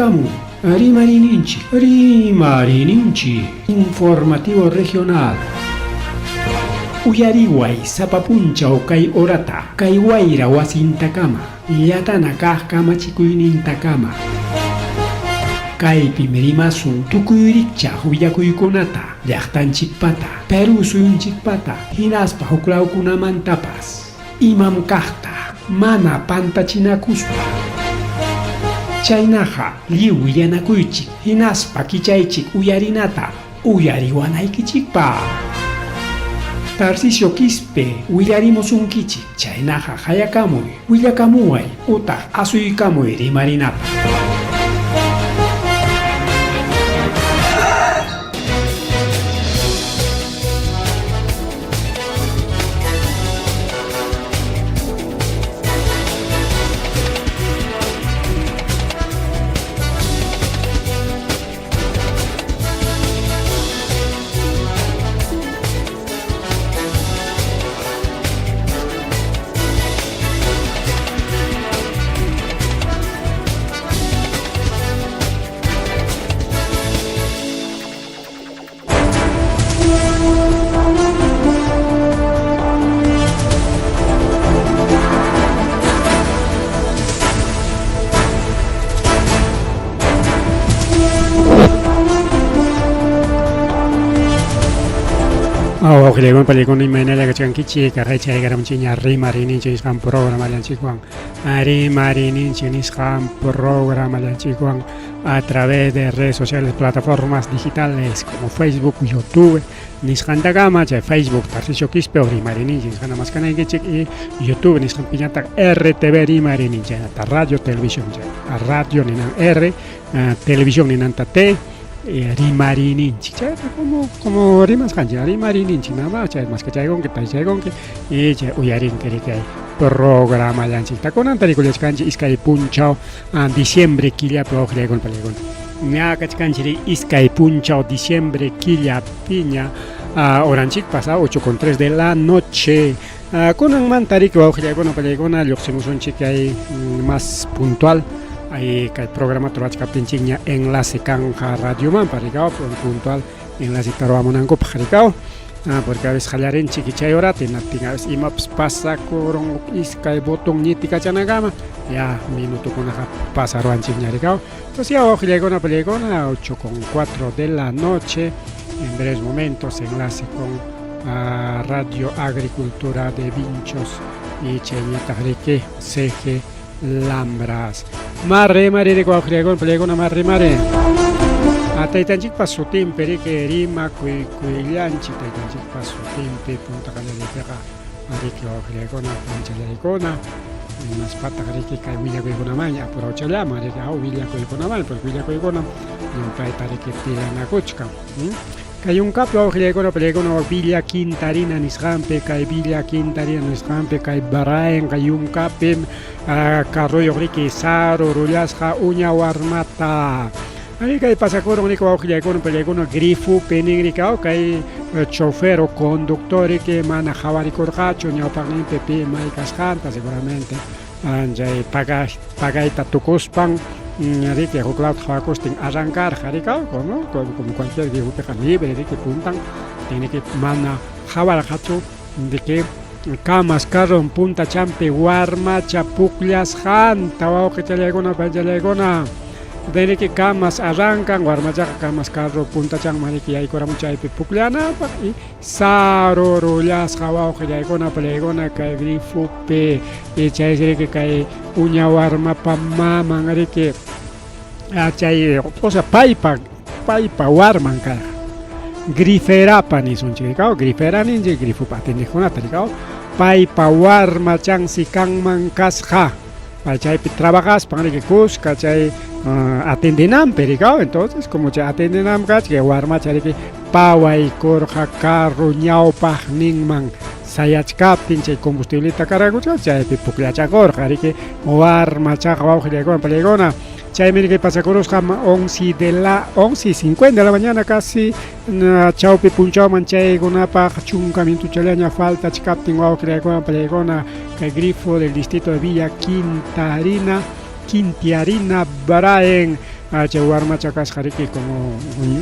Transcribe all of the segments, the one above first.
Qallarikamun Rimariyninchik, Rimariyninchik Informativo Regional. Uyariway sapa punchaw kay horata, kay wayra wasintakama, llatana kaq kamachikuynintakama. Kaypim rimasun tukuy rikchaq willakuykunata, llaqtanchikpata, Perú suyunchikpata, hinaspa huklawkunamantapas. Imam kaqta mana pantachinakuspa. Chaynaqa lliw willanakuychik hinaspa kichaychik uyarinata uyariwanaykichikpaq. Tarcisio Quispe willarimusunkichik, chaynaqa qayakamuy, willakamuway utaq asuykamuy rimarinapaq. Wawqillaykuna pallaykuna imaynalla kachkankichik kaqaychik haykaramunchikña rimariyninchik nisqan programallanchikwan rimariyninchik nisqan programallanchikwan a través de redes sociales, plataformas digitales como Facebook, YouTube, nisqantakama chay Facebook Tarcisio Quispe o Rimariyninchik nisqanta maskanaykichik y YouTube nisqanpiñataq RTV Rimariyninchik chaynata radio televisión chay radio ninan R televisión ninanta T rimariyninchik chayta como como rimasqanchik rimariyninchik nada más chay maskachaykunki taychaykunki y chay uyarinki riki programallanchikta kunanta rikullachkanchik iskay punchaw Diciembre killapi wawqillaykuna pallaykuna. Ña kachkanchik iskay punchaw diciembre killapiña horanchikpas 8 con 3 de la noche. Kunanmanta riki wawqillaykuna pallaykuna lluqsimusunchik kay más puntual ay kay programata ruwachkaptinchikña enlace kanja radiomanpa rikaw puntual enlaceta ruwamunankupaq rikaw. Porque a veces qallarinchik chay horata hinaptin a veces imapas pasakurun iskay botón ñitikachanakama ya minutokunaqa pasaruwanchikña rikaw. Entonces ya wawqillaykuna pallaykuna 8 con 4 de la noche en breves momentos enlace con Radio Agricultura de Vinchos y chayñataq riki CG Lambras. Marre mare riki wawqillaykuna pallaykuna marre mare. Taytanchikpa sutinpi riki rimakuykuyallanchik taytanchikpa sutinpi punta qallariypiqa riki wawqillaykuna panchallaykuna hinaspataq riki kay willakuykunamanña apurawchallaman riki aw willakuykunaman porque willakuykunam llumpayta riki pilanakuchkan. Kay yunkapi wawqillaykuna pallaykuna Villa Quintarina nisqanpi kay Villa Quintarina nisqanpi kay Brianqa yunkapim carroyuq riki sarurullasqa uña warmata. Ari kay pasakurun riki wawqillaykuna pallaykuna grifopi nin riki aw kay chofer o conductor riki mana qhawarikurqachu ñawpaqninpi pi may kasqanta seguramente chay pagayta tukuspan riki huk lawta qhawakustin arrancarqa riki como como cualquier grifopiqa libre riki puntan tiene mana qhawarqachu de que kamas carron puntachanpi warmacha pukllasqanta wawqichallaykuna pachallaykuna riki kamas arrancan warmachaqa kamas carro puntachanman riki yaykuramun chaypi pukllanapaq y sarurullasqa wawqillaykuna pallaykuna kay grifopi y chaysi riki kay uña warmapa maman riki chay o sea paypa paypa warman karqa griferapa nisunchik rikaw grifera ninchik grifopa atendiqkunata rikaw paypa warmachansi kanman kasqa pay chaypi trabajaspan riki kuska chay atendinanpi rikaw entonces como chay atendinanpi kachka warmacha riki pawaykurqa carro ñawpaqninman sayachkaptin chay combustibleta cargakuchka chaypi pukllachakurqa riki warmachaqa wawqillaykuna pallaykuna chaymi riki pasakurusqa 11 de la 11:50 de la mañana casi chawpi punchawman chaykunapaq chunka minutochallaña faltachkaptin wawqillaykuna pallaykuna kay grifo del distrito de Villa Quintarina Quintiarina Braen. Chay warmacha kasqa riki como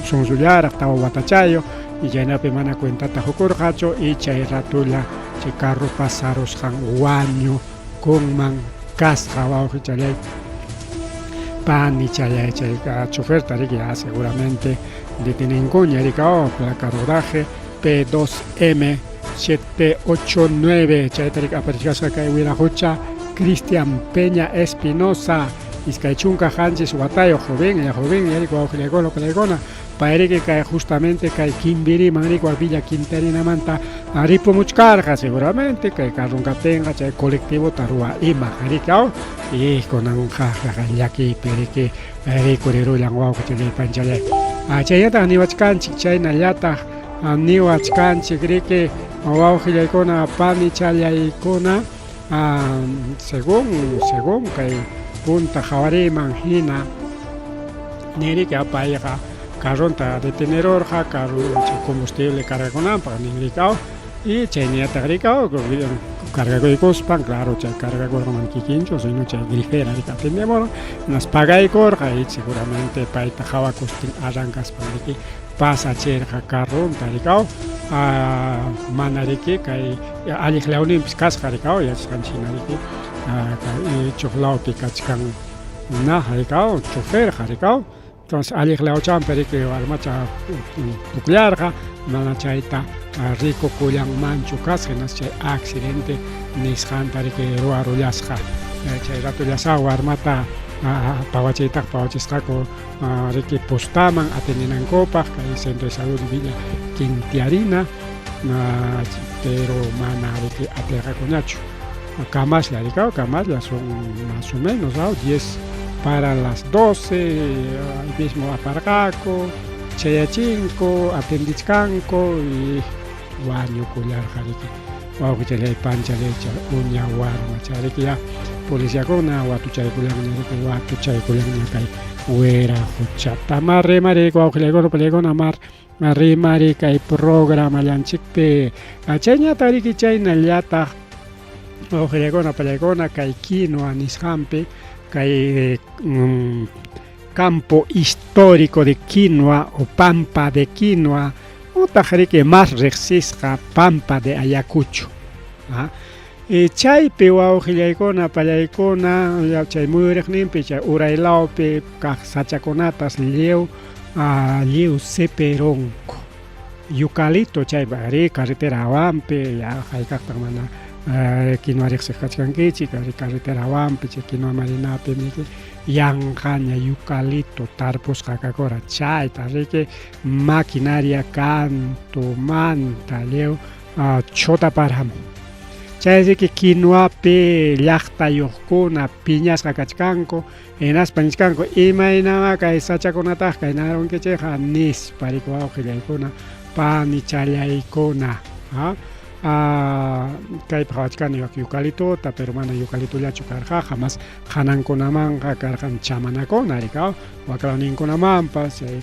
sunsullaraq tawa watachayuq y chaynapi mana cuentata hukurqachu y chay ratulla chay carro pasarusqan wañukunman kasqa wawqichalay panichalay chay choferta riki ya seguramente detenenkuña riki oh placa rodaje P2M 789 chayta riki aparichkasqa kay wiraqucha Cristian Peña Espinosa 27 watayuq joven joven riki wawqillaykuna uqllaykuna payriki kay justamente kay Kimbiriman riki Villa Quintarinamanta ripumuchkarqa seguramente kay carron kaptinqa chay colectivota ruwa ima riki aw y kunanqa llakiypi riki rikurirullan wawqichalay panchalay chaynataq niwachkanchik chaynallataq niwachkanchik riki wawqillaykuna panichallaykuna según según kay punta qhawariyman hina ninriki payqa carronta detenerurqa carro combustible cargakunanpaq ninriki aw y chaynillataq riki aw cargakuykuspan claro chay cargakurqa mana kikinchu sino chay grifera riki atendemurqa hinas pagaykurqa y seguramente payta qhawakustin arrancaspan riki pasachirqa carronta riki aw mana riki kay alliq lawninpis kasqa riki aw yachasqanchik hina riki kay ichuq lawpi kachkan na riki aw choferqa riki aw entonces alliq lawchanpi riki warmacha pukllarqa mana chayta rikukullanmanchu kasqa hinas chay accidente nisqanta riki ruwarullasqa chay ratullasá warmata pawachiytaqa pawachisqaku riki postaman atendinankupaq kay centro de salud Villa Quintiarina pero mana riki atirqakuñachu kamaslla riki kamaslla son más o menos 10 para las 12 ahí mismo aparqaku chayachinku atendichkanku y wañukullarqa riki wawqichalay panchalay chay uña warmacha riki ya policiakuna watuchaykullanña riki watuchaykullanña kay wira huchata mar rimari wawqillaykuna pallaykuna mar rimari kay programallanchikpi chayñataq riki chaynallataq wawqillaykuna pallaykuna kay quinua nisqanpi kay campo histórico de quinua o pampa de quinua utaq riki mas riqsisqa pampa de Ayacucho chaypi wawqillaykuna pallaykuna chay muyuriqninpi chay uraylawpi kaq sachakunatas lliw lliw sipironku yucalito chaypa ari carretera hawanpi ya hayk'aqtaq mana quinua riqsiq kachkankichik ari carretera hawanpi chay quinua marinapi riki yanqaña yucalito tarpusqa kakura chayta riki maquinaria kantumanta lliw chutaparamun chay riki quinuapi llaqtayuqkuna piñasqa kachkanku hinaspa nichkanku imaynamá kay sachakunataqa kaynarunkichikqa nispa riki wawqillaykuna panichallaykuna kaypi qhawachkani yucalitota pero mana yucalitollachu karqaqa mas hanankunamanqa karqan chamanakuna riki waklawninkunamanpas chay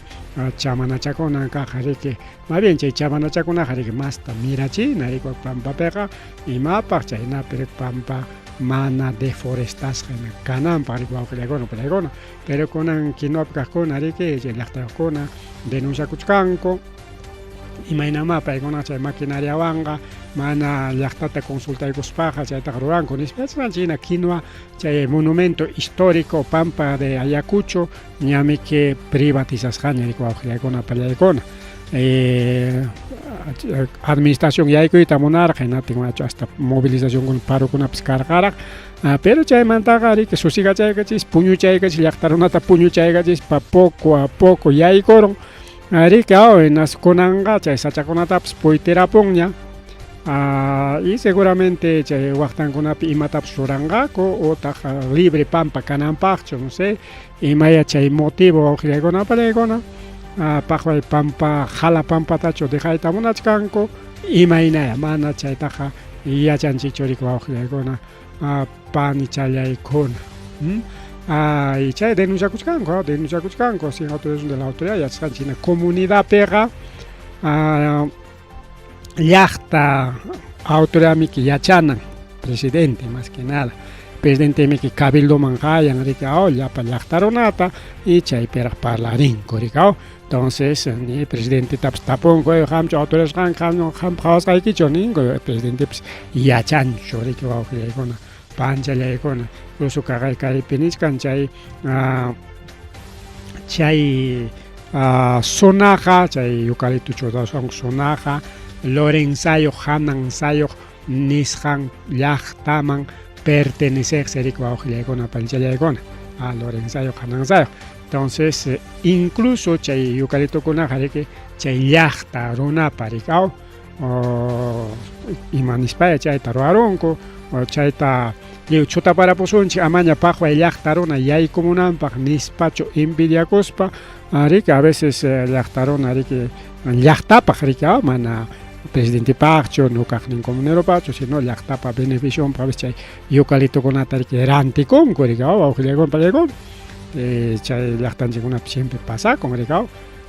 chamanachakuna kaq riki más bien chay chamanachakunaqa riki masta mirachina riki pampapiqa imapaq chaynapi riki pampa mana deforestasqa kananpaq riki wawqillaykuna pallaykuna pero kunan quinuapi kaqkuna riki chay llaqtayuqkuna denunciakuchkanku imaynamá paykuna chay maquinariawanqa mana llaqtata consultaykuspaqa chaytaqa ruranku nispa yachasqanchik hina quinua chay monumento histórico pampa de Ayacucho ñamiki privatizasqaña riki wawqillaykuna pallaykuna administración yaykuyta munarqa hinaptin hasta movilizacionkuna parokunapas karqaraq pero chaymantaqa riki susigachaykachis puñuchaykachis llaqta runata puñuchaykachispa poco a poco yaykurun riki aw hinas kunanqa chay sachakunatapas puytirapunña y seguramente chay waqtankunapi imatapas ruranqaku utaq libre pampa kananpaqchu no sé imaya chay motivo wawqillaykuna pallaykuna paqway pampa jala pampatachu dejayta munachkanku imaynaya mana chaytaqa yachanchikchu riki wawqillaykuna panichallaykuna y chay denunciakuchkanku denunciakuchkanku sin autorización de la autoridad yachasqanchik hina comunidadpiqa llaqta autoridadmiki yachanan presidente más que nada. Presidente cabildoman qayan, riki, aw, llapa llaqta runata y chaypiraq parlarinku, riki, aw. Entonces, ni presidentetapas tapunku, qamchu autorizasqanki, qam qampa qhawasqaykichu ninku, presidentepas yachanchu, riki, wawqillaykuna, panchallaykuna. Incluso kaqay kaypi nichkan chay chay zonaqa, chay eucalipto churasqanku zonaqa Lorenzayuq, Hanansayuq nisqan llaqtaman perteneceqsi, riki, wawqillaykuna, panchallaykuna, Lorenzayuq, Hanansayuq. Entonces, incluso chay eucaliptokunaqa, riki, chay llaqta runapa, riki, aw, ima nispaya chayta ruwarunku, chayta lliw chutaparapusunchik amaña paqway llaqta runa yaykumunanpaq nispachu envidiakuspa, riki, a veces llaqta runa, riki, llaqtapaq, riki, aw, mana presidentepaqchu, no kaqnin comuneropaqchu, sino llaqtapa beneficionpaq a veces chay eucaliptokunata, riki, rantikunku, riki, aw, wawqillaykuna, pallaykuna. Chay llaqtanchikkunapi siempre pasakun, riki, aw.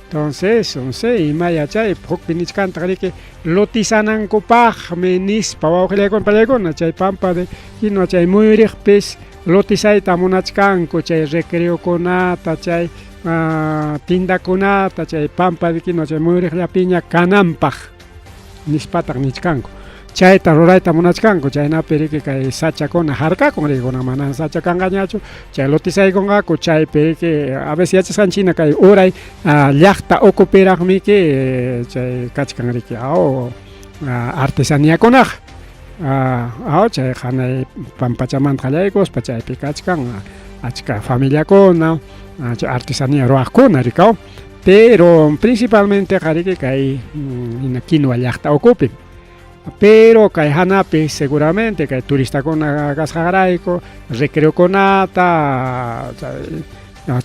Entonces, no sé, imaya chay hukpi nichkantaq, riki, lotizanankupaqmi nispa, wawqillaykuna, pallaykuna, chay pampa de quinua chay muyuriqpis lotizayta munachkanku chay recreokunata, chay tindakunata, chay pampa de quinua chay muyuriqllapiña kananpaq nispataq nichkanku. Chayta rurayta munachkanku, chaynapi, riki, kay sachakuna harkakun, riki, kunan mana sacha kanqañachu, chay lotizaykunqaku chaypi, riki, a veces yachasqanchik kay uray llaqta ukupiraqmiki chay kachkan, riki, aw, artesaniakunaqa, aw, chay hanay pampachamanta qallaykuspa chaypi kachkan achka familiakuna, chay artesanía ruwaqkuna, riki, aw. Pero principalmente, riki, kay quinua llaqta ukupi. Pero kay hanapi seguramente kay turistakuna kasqanrayku recreokunata,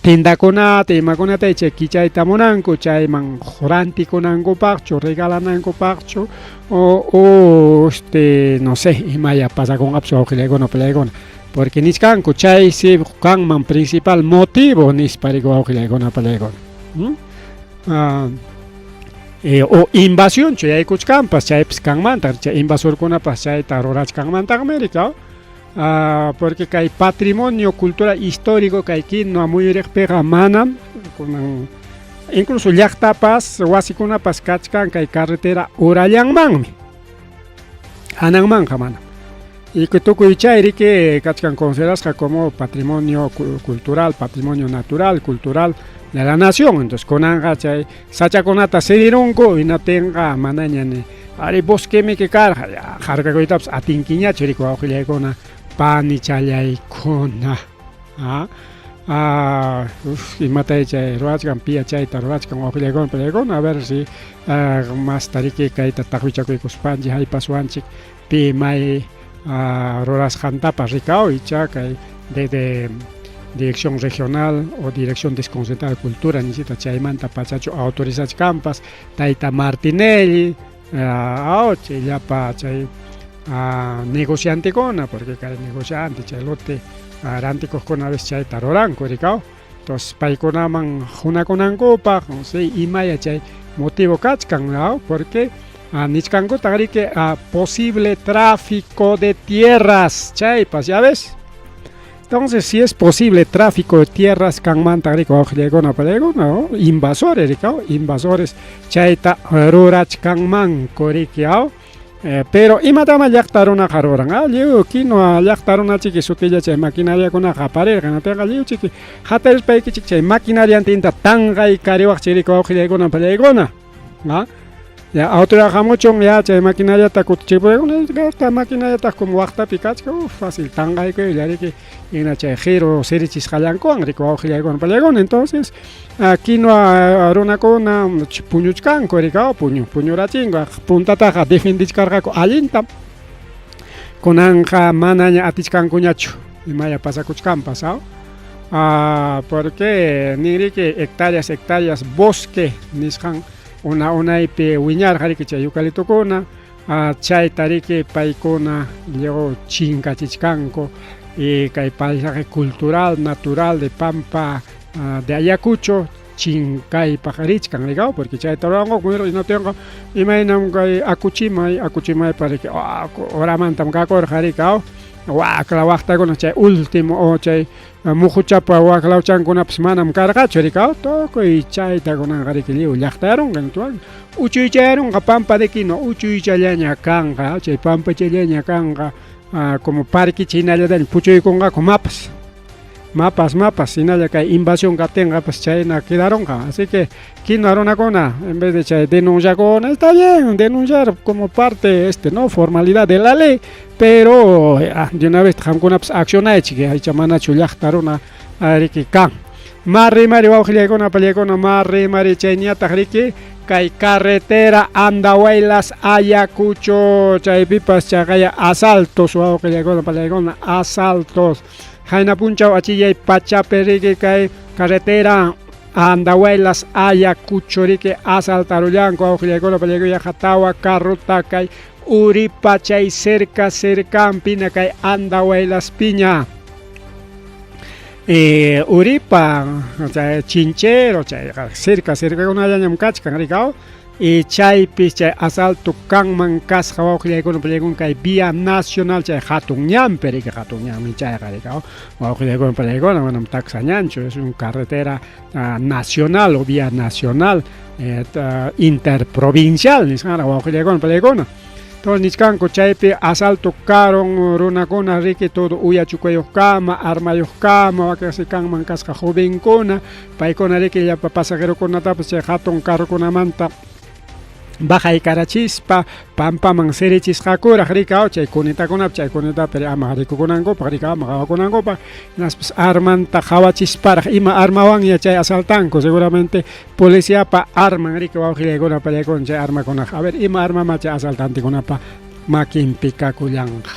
tindakunata, imakunata chay kichayta munanku chayman rantikunankupaqchu, regalanankupaqchu o no sé, imaya pasakunqapas, wawqillaykuna, pallaykuna, porque nichkanku chaysi kanman principal motivo nispa, riki, wawqillaykuna, pallaykuna. O invasionchu yaykuchkanpas, chaypis kanmantaq, chay invasorkunapas chayta rurachkanmantaqmi, riki, porque kay patrimonio cultural histórico kay quinua muyuriqpiqa manam kunan, incluso llaqtapas wasikunapas kachkan kay carretera urallanmanmi, hananmanqa manam. Y tukuy chay, riki, kachkan considerasqa como patrimonio cultural, patrimonio natural, cultural de la nación. Entonces kunanqa chay sachakunata sirirunku, hinaptinqa manaña ni ari bosquemiki karqa, ya harkakuytapas atinkiñachu, riki, wawqillaykuna, panichallaykuna. Imatay chay ruwachkan, piya chayta ruwachkan, wawqillaykuna, pallaykuna? A ver si masta, riki, kayta taqwichakuykuspanchik haypaswanchik pi may rurasqantapas, rikaw, icha kay desde Dirección Regional o Dirección Desconcentrada de Cultura nisita chaymanta pachachu autorizachkanpas tayta Martinelli, aw, chay llapa chay negociantekuna, porque kay negociante chay lote rantikuqkuna a veces chayta ruranku, rikaw. Entonces paykunaman hunakunankupaq, no sé, imaya chay motivo kachkan, aw, porque nichkankutaq, riki, posible tráfico de tierras, chaypas, ya ves. Entonces, si es posible tráfico de tierras kanmantaq, riki, wawqillaykuna, pallaykuna, invasores, riki, invasores chayta rurachkanmanku, riki, aw. Pero imatama llaqta runaqa ruran, lliw quinua llaqta runachiki sutilla chay maquinariakunaqa aparirqa, hinaptinqa lliw chiki hatarispaykichik chay maquinariantinta tanqaykariwaqchik, riki, wawqillaykuna, pallaykuna. Ya autoridad hamuchun, ya chay maquinariata kutichipuyakuna, maquinariataq como waqtapi kachkan, fácil tanqaykuylla, riki, hina chay qiru sirichisqallankuwan, riki, wawqillaykuna, pallaykuna. Entonces quinua runakuna puñuchkanku, riki, puñurachinku. Puntataqa defendichkarqaku allintam, kunanqa manaña atichkankuñachu, imaya pasakuchkanpas, aw, porque nin, riki, hectáreas, hectáreas bosque nisqan una unaypi wiñarqa, riki, chay eucaliptokuna, chayta, riki, paykuna lliw chinkachichkanku y kay paisaje cultural natural de Pampa de Ayacucho chinkaypaq richkan, rikaw, porque chayta ruranqaku hinaptinqa imaynam kay Akuchimay, Akuchimaypa, riki, uramantam kakurqa, rikaw. Wakla waqtakuna chay último o chay muhuchapa waklawchankunapas manam karqachu rikaw tukuy chayta kunanqa riki lliw llaqtayarunqa uchuychayarunqa pampa de quino uchuychallaña kanqa chay pampachallaña kanqa como parquicha hinallataña puchuykunqaku mapas mapas mapas hinalla kay invasión kaptinqa pues chayna quedarunqa. Así que quinua runakuna en vez de chay denunciakuna, está bien denunciar como parte no formalidad de la ley, pero de una vez qamkunapas accionaychik aycha manachu llaqta runa riki kan. Mari mari wawqillaykuna pallaykuna mari mari chayñataq riki kay carretera Andahuaylas Ayacucho chaypipas chaqaya asaltos wawqillaykuna pallaykuna asaltos Hayna punchaw achillay pachapi riki kay carretera Andahuaylas Ayacucho riki asaltarullanku wawqillaykuna pallaykuna yaqa tawa carrota kay Uripa chay cerca cercanpina kay Andahuaylaspiña Uripa chay Chinchero chayqa cerca cercakunallañam kachkan rikaw y chaypis chay asalto kanman kasqa wawqillaykuna pallaykuna kay vía nacional chay hatun ñanpi riki hatun ñanmi chayqa rikaw wawqillaykuna pallaykuna manam taksa ñanchu es un carretera nacional o vía nacional interprovincial nisqanraq wawqillaykuna pallaykuna. Entonces nichkanku chaypi asalto karun runakuna riki todo uyachukayuqkama armayuqkama wakinsi kanman kasqa jovenkuna paykuna riki llapa pasajerokunatapas chay hatun carrokunamanta bajaykarachispa pampaman sirichisqakuraq rikaw chay cunetakunapi chay cunetapi ama rikukunankupaq rika ama qawakunankupaq hinaspas armanta qawachisparaq ima armawanña chay asaltanku seguramente policiapa arman riki wawqillaykuna pallaykuna chay armakunaqa a ver ima armama chay asaltantekunapa makinpi kakullanqa.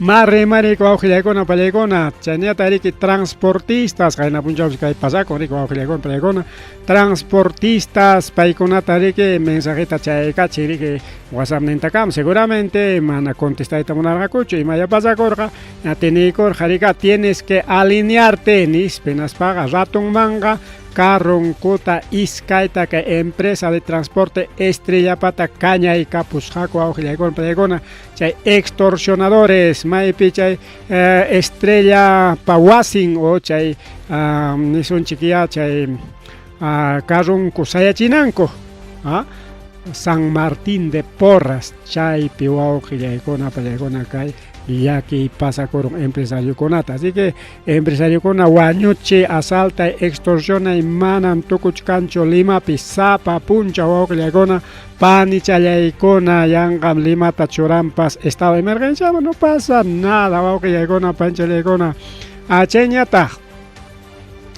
Mari mari wawqillaykuna pallaykuna chaynata riki transportistas qayna punchawpi kay pasakun riki wawqillaykuna pallaykuna transportistas paykunata riki mensajeta chaykachin riki WhatsAppnintakama seguramente mana contestayta munarqakuchu imaya pasakurqa atiniykurqa rika tienes que alinearte nispa hinaspaqa ratunmanqa carronkuta iskayta kay empresa de transporte Estrellapata kañaykapusqaku wawqillaykuna pallaykuna chay extorsionadores maypi chay Estrellapa wasin o chay nisunchik ya chay carronku sayachinanku San Martín de Porras chaypi wawqillaykuna pallaykuna kay llakiy pasakurun empresariokunata. Así que empresariokuna wañuchi asaltay extorsionay manam tukuchkanchu Limapi sapa punchaw wawqillaykuna panichallaykuna yanqam Limata churanpas estado de emergencia no pasa nada wawqillaykuna panchallaykuna chayñataq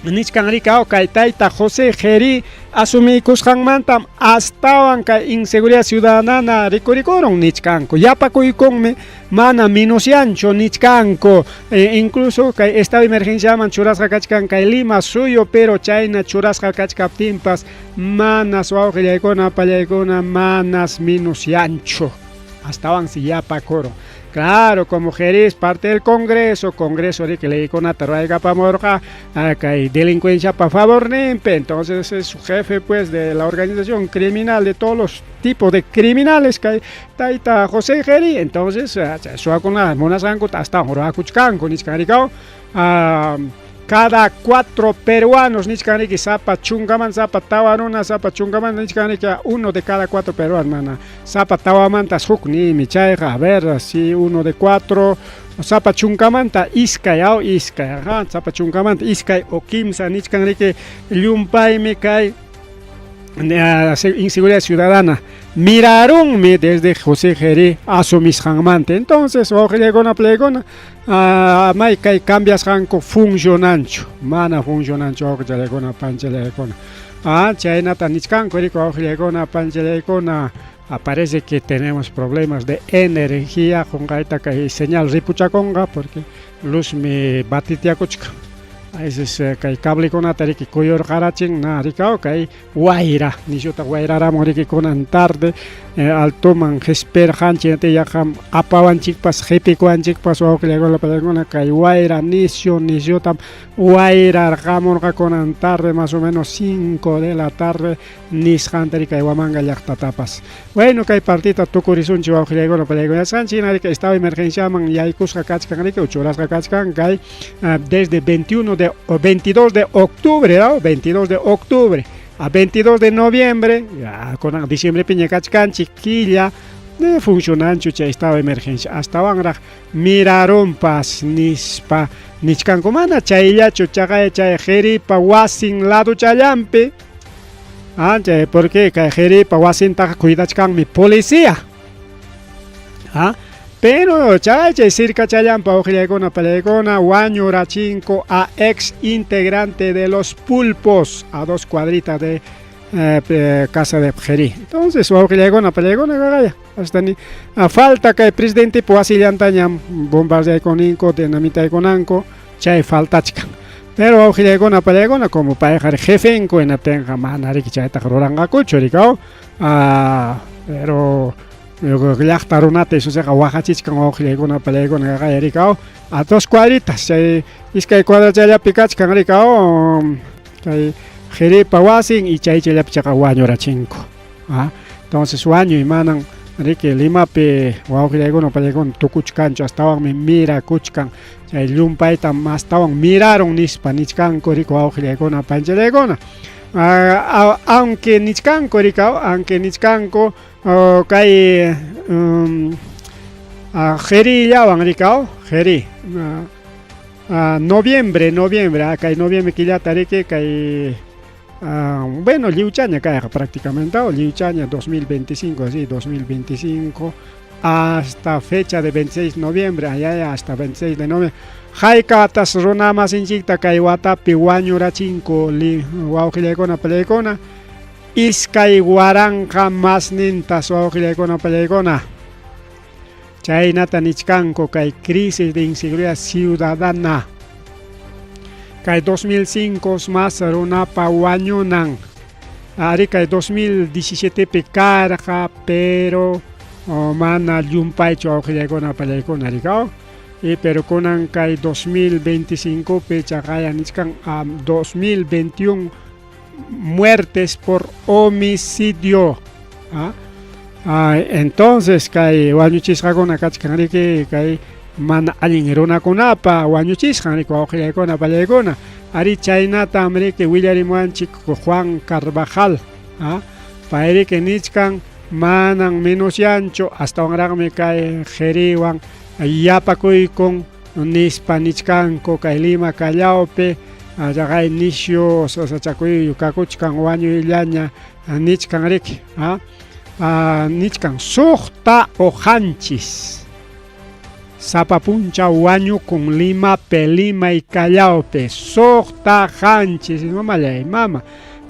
nichkan rikaw kay tayta José Jerí asumiykusqanmantam astawan kay inseguridad ciudadana rikurikurun nichkanku yapakuykunmi mana minusyanchu nichkanku incluso kay estado de emergenciaman churasqa kachkan kay Lima suyu pero chayna churasqa kachkaptinpas manas wawqillaykuna pallaykuna manas minusyanchu astawansi yapakurun. Claro, como Jerí es parte del Congreso, Congreso riki leykunata ruraykapamurqa kay delincuenciapa favorninpi, entonces es su jefe pues de la organización criminal de todos los tipos de criminales kay tayta José Jerí, entonces suwakuna munasqankuta astawan rurakuchkanku nichkan rikaw cada 4 peruanos nichkan riki sapa chunkamanta sapa tawa runa sapa chunkamanta nichkan riki 1 de cada 4 peruanos mana sapa tawamantas huk nimi chayqa a ver si 1 de 4 sapa chunkamanta iskay aw iskay ajá sapa chunkamanta iskay o kimsa nichkan riki llumpaymi kay inseguridad ciudadana mirarunmi desde José Jerí asumisqanmanta. Entonces wawqillaykuna playkuna may kay cambiasqanku funcionanchu mana funcionanchu wawqichallaykuna panchallaykuna chaynata nichkanku riki wawqillaykuna panchallaykuna parece que tenemos problemas de energía qunqayta kay señal ripuchakunqa porque luzmi batitiakuchkan. A veces kay cablekunata riki kuyurqarachin na rikaw kay wayra nishuta wayraramun riki kunan tarde altoman qhispirqanchik yaqam apawanchikpas qhipikuwanchikpas wawqillaykuna panallaykuna kay wayra nisyu nisyutam wayrarqamurqa kunan tarde más o menos 5 de la tarde nisqanta riki kay Huamanga llaqtatapas. Bueno, kay partita tukurisunchik wawqillaykuna panallaykuna yachasqanchik hina riki estado de emergenciaman yaykusqa kachkan riki o churasqa kachkan kay desde 21 de o 22 de octubre, ¿no? 22 de octubre a 22 de noviembre, ya kunan diciembrepiña kachkanchik killa funcionanchu chay estado de emergencia astawanraq mirarunpas nispa nichkanku mana chayllachu chaqay chay qhiripa wasin laduchallanpi chay porque kay qhiripa wasintaqa cuidachkanmi policía pero chay chay cercachallanpa wawqillaykuna panallaykuna wañurachinku a ex integrante de los pulpos a 2 cuadritas de casa de Qhiri. Entonces wawqillaykuna panallaykuna qaqaya hasta ni a falta kay presidentepa wasillantañam bombardeaykuninku dinamitaykunanku chay faltachkan. Pero wawqillaykuna panallaykuna como payqa jefenku hinaptinqa mana riki chaytaqa ruranqakuchu rikaw pero llaqta runata isusiqa waqachichkan wawqillaykuna panallaykuna qaqaya rikaw a 2 cuadritas chay iskay cuadrachallapi kachkan rikaw kay qhiripa wasin y chay chayllapi chaqa wañurachinku. Entonces wañuy manan riki Limapi wawqillaykuna panallaykuna tukuchkanchu astawanmi mirakuchkan chay llumpayta mastawan mirarun nispa nichkanku riki wawqillaykuna panchallaykuna. Aunque nichkanku rikaw aunque nichkanku kay qhirillawan rikaw qhiri noviembre noviembre kay noviembre killata riki kay bueno lliwchaña kayqa prácticamente lliwchaña 2025 sí 2025 hasta fecha de 26 de noviembre allá hasta 26 de noviembre haykatas runa masinchikta kay watapi wañurachinku wawqillaykuna panallaykuna 2000 masnintas wawqillaykuna panallaykuna chaynata nichkanku kay crisis de inseguridad ciudadana kay 2005 más runapa wañunan ari kay 2017 pi karqa pero mana llumpaychu wawqillaykuna panallaykuna rikaw y pero kunan kay 2025 pi chaqaya nichkan 2021 muertes por homicidio. Entonces kay wañuchisqakuna kachkan riki kay mana allin runakunapa wañuchisqan riki wawqillaykuna panallaykuna ari chaynatam riki willarimuwanchik Juan Carvajal pay riki nichkan manan menosyanchu astawanraqmi kay qhiriwan yapakuykun nispa nichkanku kay Lima Callaopi chaqay nisyu sasachakuy kakuchkan wañuyllaña nichkan riki nichkan 6 o 7 sapa punchaw wañukun Limapi Limay Callaopi 6 7 mamallay mama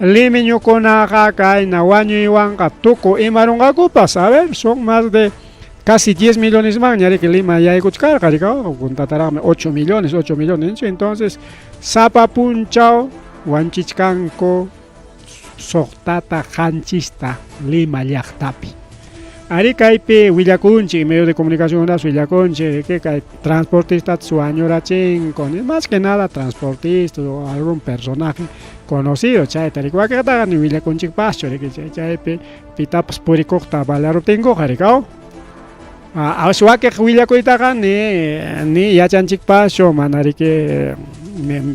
limeñukunaqa kayna wañuywanqa tuku imarunqakupas a ver son más de casi 10 millones manña riki Lima yaykuchkarqa rikaw puntataraqmi 8 millones 8 millones entonces sapa punchaw wanchichkanku 6 7 Lima llaqtapi. Ari kaypi willakunchik medio de comunicación willakunchik que kay transportistas wañurachinku más que nada transportista o algún personaje conocido chayta riki wakiqtaqa ni willakunchikpaschu riki chaypi pitapas purikuqta balaruptinkuqa rikaw wakiq willakuytaqa ni yachanchikpaschu mana riki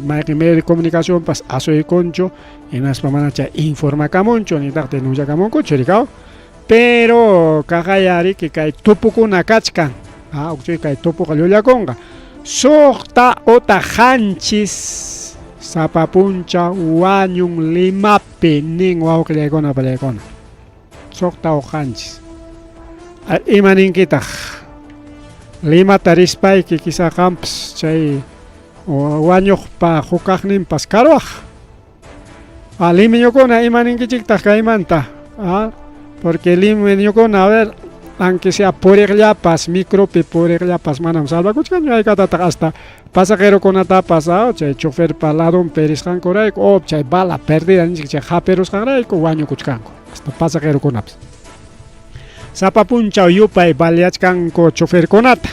mayqin medio de comunicacionpas asuykunchu hinaspa mana chay informakamunchu nitaq denunciakamunkuchu rikaw pero kaqaya riki kay tupukuna kachkan ukchuy kay tupuqa llullakunqa 6 o 7 sapa punchaw wañun Limapi nin wawqillaykuna panallaykuna 6 o 7 ima ninkitaq Limata rispayki quizá qampas chay wañuqpa hukaqninpas karuwaq limeñukuna ima ninkichiktaq kaymanta porque limeñukuna a ver Aunque sea puriqllapas, micropi puriqllapas manam salvakuchkanchu haykatataq hasta pasajerokunatapas chay choferpa ladonpi risqankurayku o chay bala perdida ninchik chay hapirusqanrayku wañukuchkanku hasta pasajerokunapas. Sapa punchaw yupay baleachkanku choferkunata.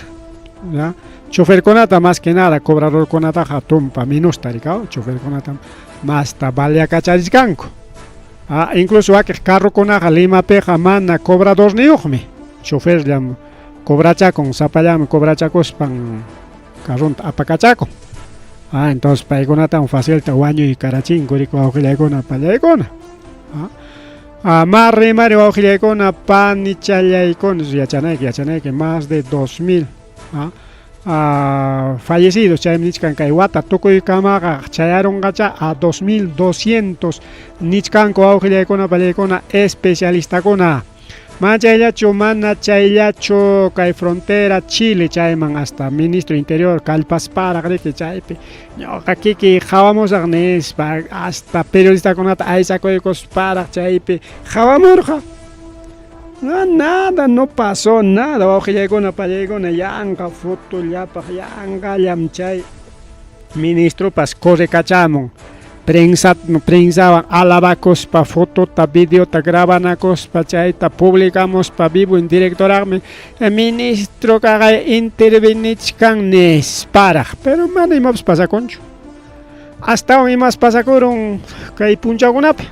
¿Ya? Choferkunata más que nada, cobradorkunataqa tumpa minusta rikaw, choferkunatam masta baleakacharichkanku. Ah, incluso wakiq carrokunaqa Limapiqa mana cobradorniyuqmi, choferllam cobrachakun, sapallanmi cobrachakuspan carronta apakachakun. Ah, entonces paykunatam facilta wañuykarachinku riki wawqillaykuna pallaykuna. Ah, ah, mari mari wawqillaykuna panichallaykuna yachanayki yachanayki más de 2000 ah, ah, fallecidos chaymi nichkan kay wata tukuykamaqa chayarunqacha a 2200 nichkanku wawqillaykuna pallaykuna especialistakuna. Mana chayllachu, mana chayllachu kay frontera Chile chayman hasta ministro interior kallpasparaq riki chaypi ñuqa kikiy qawamusaq nispa hasta periodistakunata aysakuykusparaq chaypi qawamurqa. No, nada, no pasó nada, wawqillaykuna pallaykuna yanqa fotollapaq yanqallam chay ministropas correkachamun prensa prensawan alabakuspa fotota videota grabanakuspa chayta publicamuspa vivo en directoraqmi ministro kaqa intervenichkan nisparaq pero mana imapas pasakunchu astawan imas pasakurun kay punchawkunapi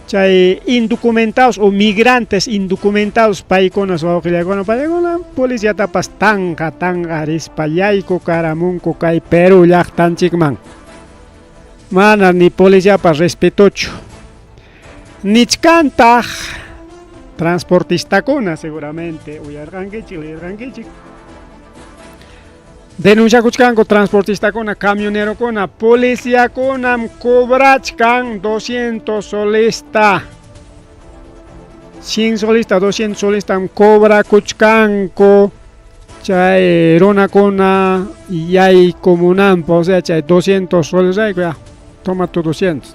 chay indocumentados o migrantes indocumentados paykunas wawqillaykuna paykuna policiatapas tanqa tanqa rispa yaykukaramunku kay Perú llaqtanchikman mana ni policiapas respetochu nichkantaq transportistakuna seguramente uyarqankichik leerqankichik denunciakuchkanku transportistakuna camionerokuna policiakunam cobrachkan 200 solista 100 solista 200 solistam cobrakuchkanku chay runakuna yaykumunanpaq o sea chay 200 soles rayku ya toma tu 200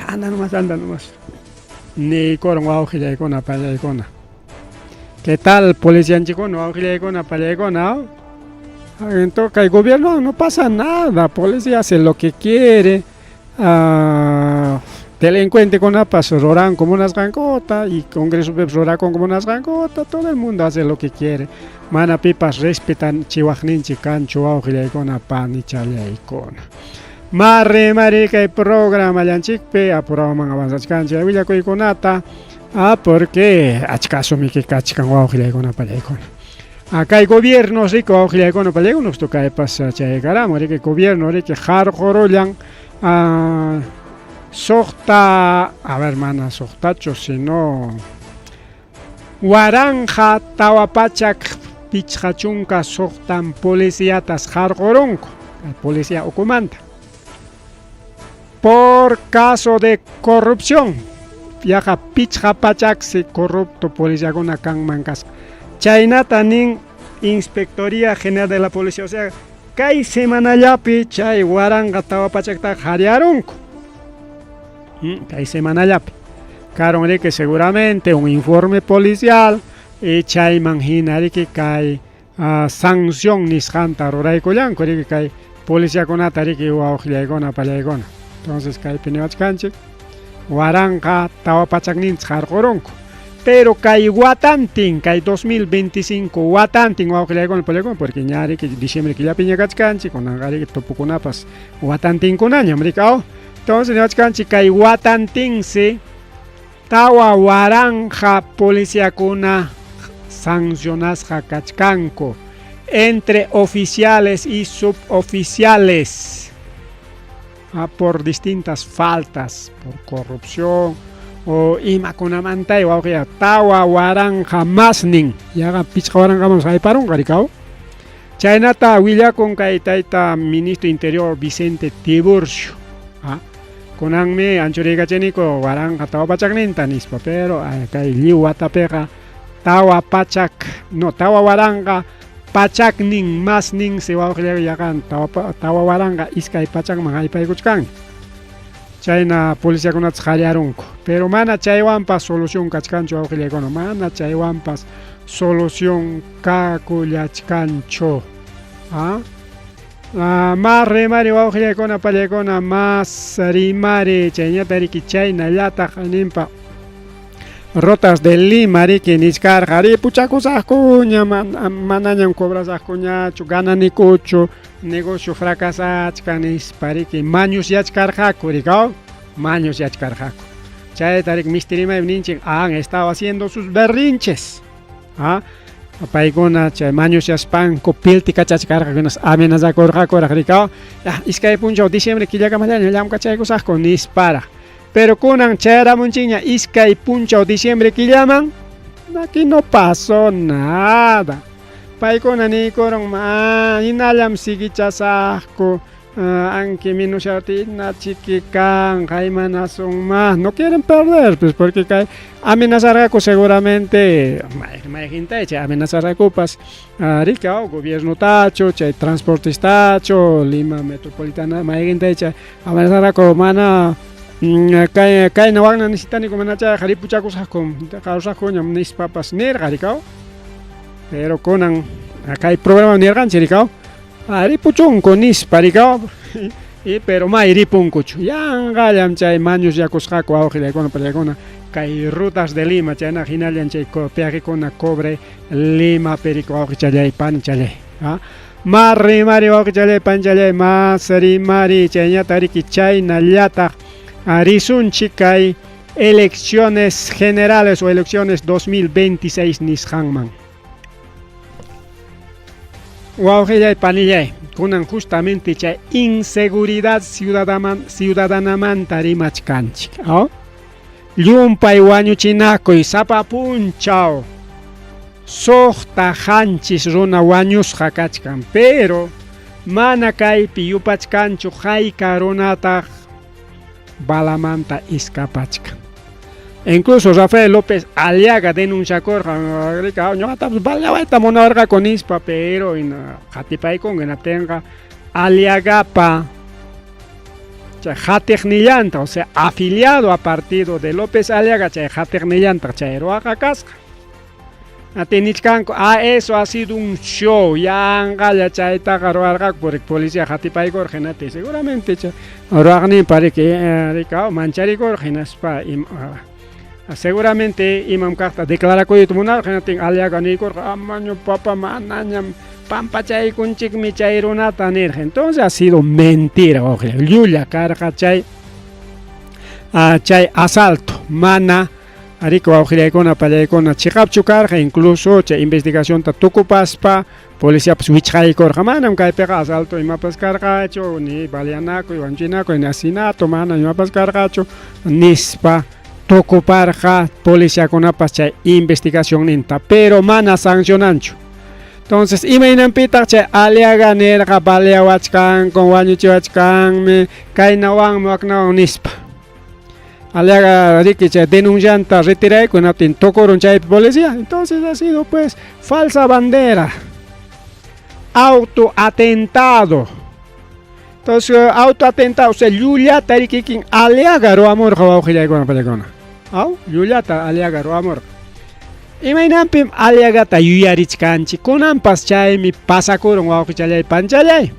anda nomás anda nomás niykurun wawqillaykuna pallaykuna ¿Qué tal policianchikuna wawqillaykuna pallaykuna? Entonces kay gobierno no pasa nada, policía hace lo que quiere. Delincuentekunapas ruranku munasqankuta y congresopipas rurakunku munasqankuta, todo el mundo hace lo que quiere. Mana pipas respetan chiwaqninchik kanchu wawqillaykuna panichallaykuna. Mari mari kay programallanchikpi apurawaman avanzachkanchik willakuykunata ah porque achka asumiki kachkan wawqillaykuna pallaykuna. Ah, kay gobierno riki wawqillaykuna pallaykuna justo kaypas chaykaramun riki gobierno riki qarqurullan ah, suqta a ver mana suqtachu sino 1456 policiatas qarqurunku policía ukumanta por caso de corrupción yaqa pichqa pachaksi corrupto policiakuna kanman kasqa chaynata nin Inspectoría General de la Policía o sea kay semanallapi chay 1400taqa qaryarunku kay semanallapi karun riki seguramente un informe policial y chayman hina riki kay sanción nisqanta ruraykullanku riki kay policiakunata riki wawqillaykuna pallaykuna entonces kaypi niwachkanchik 1400ninchik qarqurunku pero kay watantin kay 2025 watantin wawqillaykuna pallaykuna porque ña riki diciembre killapiña kachkanchik kunanqa riki tupukunapas watantinkunañam riki aw entonces niwachkanchik kay watantinsi 4000 policiakuna sancionasqa kachkanku entre oficiales y suboficiales por distintas faltas por corrupción o imakunamanta wawqiya 4000 masnin yaqa 5000 hayparunqa rikaw chaynata willakun kay tayta ministro interior Vicente Tiburcio kunanmi anchuriykachiniku 1400ninta nispa pero kay lliw watapiqa tawa pachak no 4000 pachaknin masnin si wawqillay yaqa 4200man haypaykuchkan. Chayna policiakunata qallarunku. Pero mana chaywanpas solución kachkanchu wawqillaykuna, mana chaywanpas solución kakullachkanchu. ¿Ah? Ah, mas rimari wawqillaykuna pallaykuna, mas rimari chayñata riki chaynallataq ninpa Rotas de Lima riki nichkarqa ripuchakusaqkuña manañam cobrasaqkuñachu gananikuchu negocio fracasachkan nispa riki mañusyachkarqaku rikaw mañusyachkarqaku chayta riki misti rimaypi ninchik han estado haciendo sus berrinches ah paykuna chay mañusyaspanku piltikachachkarqaku hinaspa amenazakurqakuraq rikaw iskay punchaw diciembre killakamallaña llamkachaykusaqku nisparaq. Pero kunan chayaramunchikña iskay punchaw diciembre killaman, aquí no pasó nada. Paykuna niykurun, ah, hinallam siguichasaqku, anki minushawtina chiki kanqa imanasunma, no quieren perder, pues porque kay amenazarqaku seguramente mayqintay chay amenazarqakupas riki gobiernotachu, chay transportistachu, Lima Metropolitana mayqintay chay amenazarqaku mana kay kayna wakna necesitaniku mana chayqa ripuchakusaqku kawsaqkuñam nispapas nirqa rikaw. Pero kunan kay programa nirqanchik rikaw ripuchunku nispa rikaw y pero may ripunkuchu yanqallam chay mañusyakusqaku wawqillaykuna pallaykuna kay rutas de Lima chayna hinallan chay peajekuna cobre Lima perico wawqichallay panichallay mas rimari wawqichallay panichallay mas rimari chayñata riki chaynallataq risunchik kay elecciones generales o elecciones 2026 nisqanman. Wawqillay panillay, kunan justamente chay inseguridad ciudadanamanta rimachkanchik. ¿Oh? Llumpay wañuchinakuy sapa punchaw suqta qanchis runa wañusqa kachkan, pero mana kaypi yupachkanchu hayka runataq balamanta escapachkan. Incluso Rafael López Aliaga denunciakurqa, ñuqatapas balawayta munawarqaku nispa, pero qatipaykunqa hinaptinqa Aliagapa chay qatiqnillanta, o sea, afiliado a partido de López Aliaga chay qatiqnillanta chay ruwaqa kasqa. Atinichkanku, ah, eso ha sido un show, yanqalla chaytaqa ruwarqaku porque policía qatipaykurqa hinati seguramente chay ruwaqninpa riki rikaw mancharikurqa hinaspa seguramente imam kaqta declarakuyta munarqa hinaptin Aliaga niykurqa amaño papa manañam pampachaykunchikmi chay runata nirqa. Entonces ha sido mentira, wawqillay, llulla karqa chay chay asalto mana riki wawqillaykuna pallaykuna chiqapchu karqa, incluso chay investigacionta tukupaspa policiapas wichqaykurqa manam kaypiqa asalto imapas karqachu ni baleanakuy wañuchinakuy ni asesinato mana imapas karqachu nispa tukuparqa policiakunapas chay investigacionninta, pero mana sancionanchu. Entonces imaynanpitaq chay Aliaga nirqa baleawachkanku wañuchiwachkanmi kaynawanmi waknawan nispa. Aliaga riki chay denuncianta retirayku hinaptin tukurun chaypi policía. Entonces ha sido pues falsa bandera, autoatentado. Entonces autoatentado, o sea, llullata rikikin Aliaga ruwamurqa wawqillaykuna pallaykuna. Aw, llullata Aliaga ruwamurqa. Imaynanpim Aliagata yuyarichkanchik, kunanpas chaymi pasakurun wawqichallay panchallay.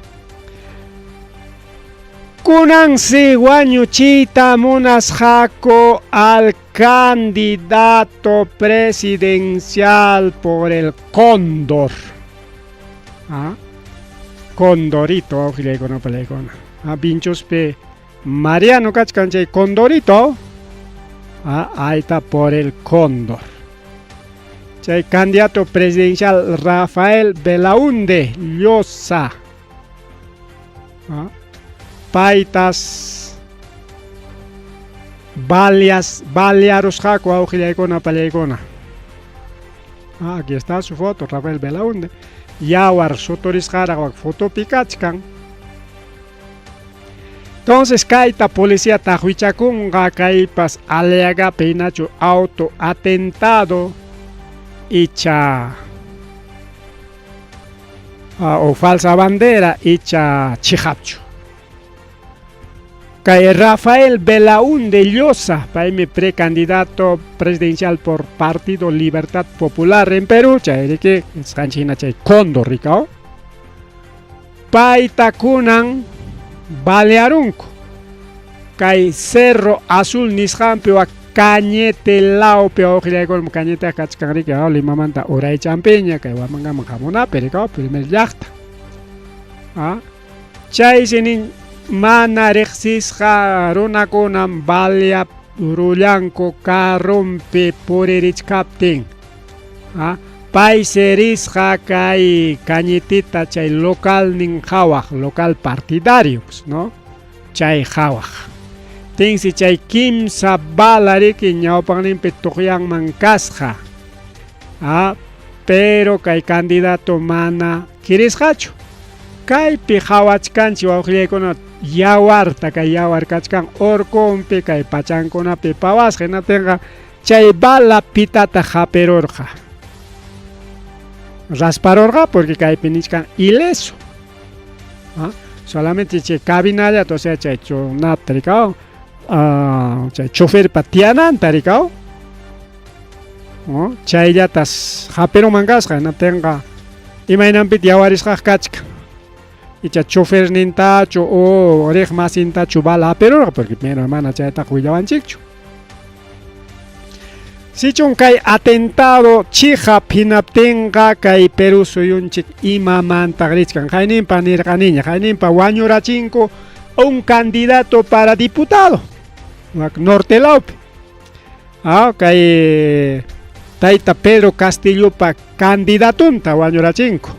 Kunansi wañuchiyta munasqaku al candidato presidencial por el Cóndor. Ah, Condorito, wawqillaykuna pallaykuna. Ah, Vinchuspi Mariano kachkan chay Condorito. Ah, ahí está por el Cóndor. Chay candidato presidencial Rafael Belaunde Llosa. Ah, paytas balias balearusqaku wawqillaykuna pallaykuna. Ah, aquí está su foto, Rafael Belaunde. Yawar suturisqaraq wak fotopi kachkan. Entonces kayta policía taqwichakunqa kaypas Aliagapi hinachu auto atentado icha o falsa bandera icha chiqapchu. Kay Rafael Belaúnde Llosa, paymi precandidato presidencial por Partido Libertad Popular en Perú, chayriki nisqanchik hina chay Cóndor rikaw. Payta kunan balearunku. Kay Cerro Azul nisqanpi wa Cañete lawpi wawqillaykunam Cañeteqa kachkan riki Limamanta uraychampiña kay Huamangaman hamunapi rikaw primer llaqta. Ah, chaysi nin mana riqsisqa runakunam balearullanku carrompi puririchkaptin. Ah, paysi risqa kay Cañetita chay localnin qhawaq, local partidario, pues, ¿no? Chay qhawaq. Tinsi chay kimsa bala riki ñawpaqninpi tuqyanman kasqa. Ah, pero kay candidato mana kirisqachu. Kaypi qhawachkanchik wawqillaykuna yawarta, kay yawar kachkan urkunpi, kay pachankunapi pawasqa, hinaptinqa chay bala pitata hapirurqa. Rasparurqa porque kaypi nichkan ileso. ¿Ah? Solamente chay cabinallata, o sea, chay chunata rikaw, chay choferpa tiyananta rikaw. ¿No? Chayllatas hapirunman kasqa, hinaptinqa imaynanpita yawarisqaq kachkan. Icha chofernintachu o riq masintachu bala hapirurqa, porque pero mana chaytaqa willawanchikchu. Sichun kay atentado chiqap hinaptinqa kay Perú suyunchik imamantaq richkan. Qayninpa nirqaniña, qayninpa wañurachinku un candidato para diputado norte lawpi. Ah, kay tayta Pedro Castillopa candidatunta wañurachinku.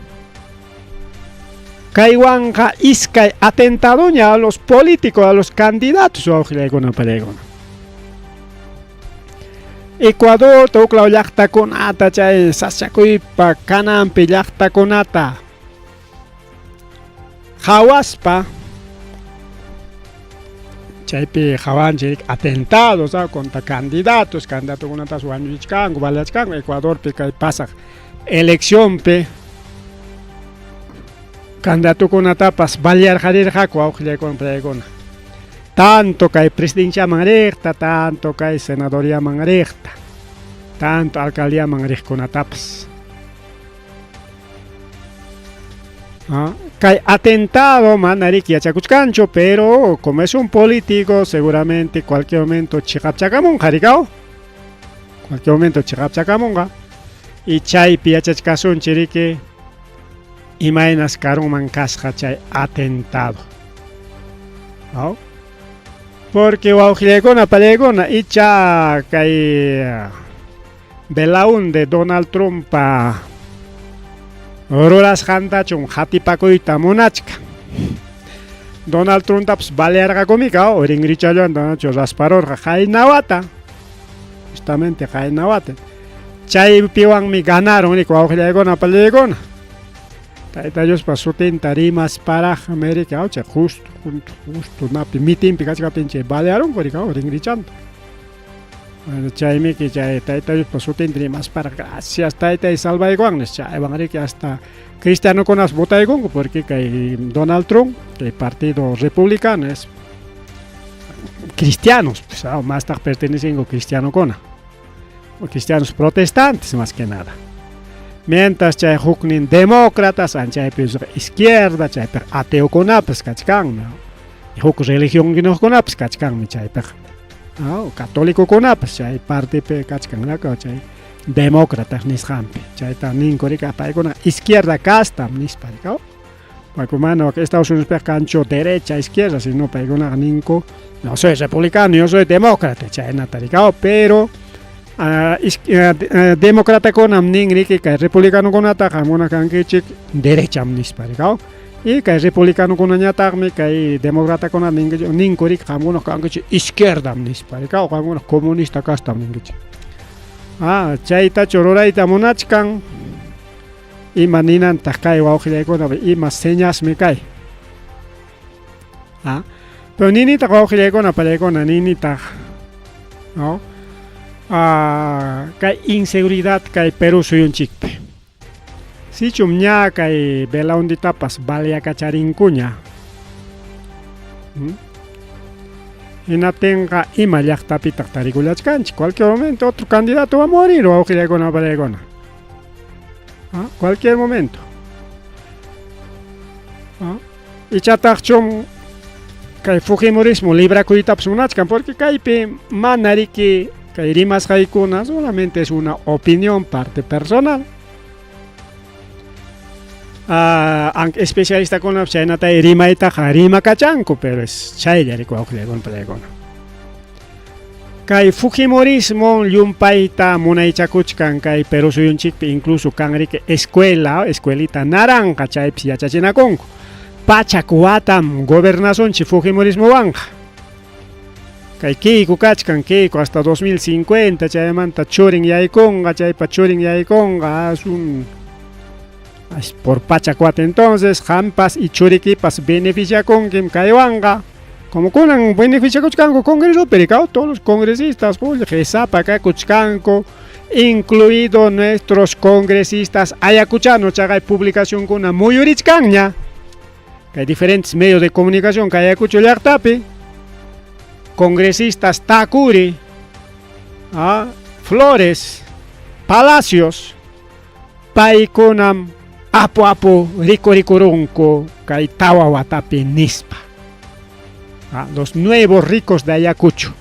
Kaywanqa iskay atentadoña a los políticos, a los candidatos wawqillaykuna pallaykuna. Ecuador tuklaw llaqtakunata chay sasachakuypa kananpi llaqtakunata qhawaspa chaypi qhawanchik atentados contra candidatos, candidatokunatas wañuchichkanku, baleachkanku Ecuadorpi kay pasaq eleccionpi candidatokunatapas balearqarirqaku wawqillaykuna pallaykuna. Tanto kay presidenciaman riqta, tanto kay senadoriaman riqta, tanto alcaldiaman riqkunatapas. Kay atentado mana riki yachakuchkanchu, pero como es un político, seguramente cualquier momento chiqapchakamunqa, rikaw. Cualquier momento chiqapchakamunqa. Y chaypi yachachkasunchik riki imaynas karunman kasqa chay atentado. ¿No? Porque wawqillaykuna pallaykuna icha kay Belaúnde Donald Trumpa rurasqantachum qatipakuyta munachkan. Donald Trumptapas balearqakumika rinrichallanta rasparurqa qaynawata. Justamente qaynawata. Chaypiwanmi ganaron riki wawqillaykuna pallaykuna. Tayta Diospa sutinta rimasparaqmi riki chay justo justo napi mitinpi kachkaptin chay balearunku riki rinrichanta. Bueno, chaymiki chay Tayta Diospa sutinta rimasparaq gracias taytay salvaykuwan nispa chaywan riki hasta cristianokunas votaykunku porque kay Donald Trump, kay Partido Republicano es cristianos, pues, mastaq pertenecen cristianokuna. O cristianos protestantes más que nada. Mientras chay huknin demócratas, chaypi izquierda, chaypi ateokunapas kachkanmi. Huk religionkunapas kachkanmi chaypiqa. Católicokunapas chay partipi kachkan, chay demócratas nisqanpi. Chayta ninku rika paykuna izquierda castam nispa rika. Paykuna Estados Unidos kanchu derecha, izquierda, sino paykunaqa ninku no soy republicano, yo soy demócrata, chaynata rika, pero demócratakunam nin riki kay republicanokunata qamkuna kankichik derecham nispa rika. Y kay republicanokunañataqmi kay demócratakuna ninku riki qamkuna kankichik izquierdam nispa rika, qamkuna comunista castam ninkichik. Chaytachu rurayta munachkan ima ninantaq kay wawqillaykuna ima señasmi kay. Pero ninitaq wawqillaykuna pallaykuna ninitaq, ¿no? Kay inseguridad kay Perú suyunchikpi. Sichum ña kay Belaunditapas baleakacharinkuña. Hinaptinqa ima llaqtapitaq tarikullachkanchik? Cualquier momento otro candidato va a morir, wawqillaykuna, papallaykuna. ¿Ah? Cualquier momento. ¿Ah? Ichataqchum kay fujimorismo librakuytapas munachkan, porque kaypi mana riki kay rimasqaykuna solamente es una opinión parte personal. Aunque especialistakuna chaynata rimaytaqa rimakachanku, pero es chaylla riki wawqillaykuna, papallaykuna. Kay fujimorismo llumpayta munaychakuchkan kay Perú suyunchikpi, incluso kan riki escuela, escuelita naranja, chaypis yachachinakunku. Pachak watam gobernasunchik fujimorismowanqa. Kay Keiko kachkan, Keiko hasta 2050, chaymanta churin yaykunqa, chaypa churin yaykunqa, asun por pachak wata. Entonces, qampas y churikipas beneficiakunkim kaywanqa. Como kunan beneficiakuchkanku congresopi, rikaw, todos los congresistas, qullqisapa kakuchkanku, incluido nuestros congresistas ayacuchanos, chaqay publicacionkuna muyurichkanña. Kay diferentes medios de comunicación kay Ayacucho llaqtapi, congresistas Tacuri, Flores, Palacios, paykunam apu apu rikurikurunku kay tawa watapi nispa. Los nuevos ricos de Ayacucho.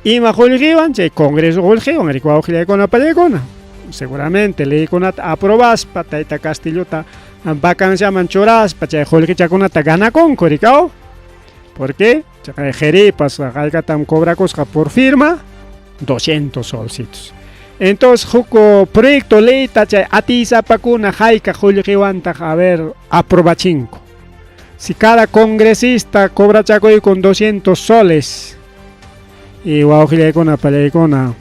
Ima qullqiwan chay congreso qullqiwan riki wawqillaykuna, papallaykuna. Seguramente leykunata aprobaspa, tayta Castillota vacanciaman churaspa chay qullqichakunata ganakunku, rikaw. ¿Por qué? Chaqay jeripas haykatam cobrakusqa por firma 200 solcitos. Entonces, huk proyecto leyta chay atiysapakuna hayka qullqiwantaq a ver aprobachinku. Si cada congresista cobrachakuy con 200 soles y wawqillaykuna, papallaykuna,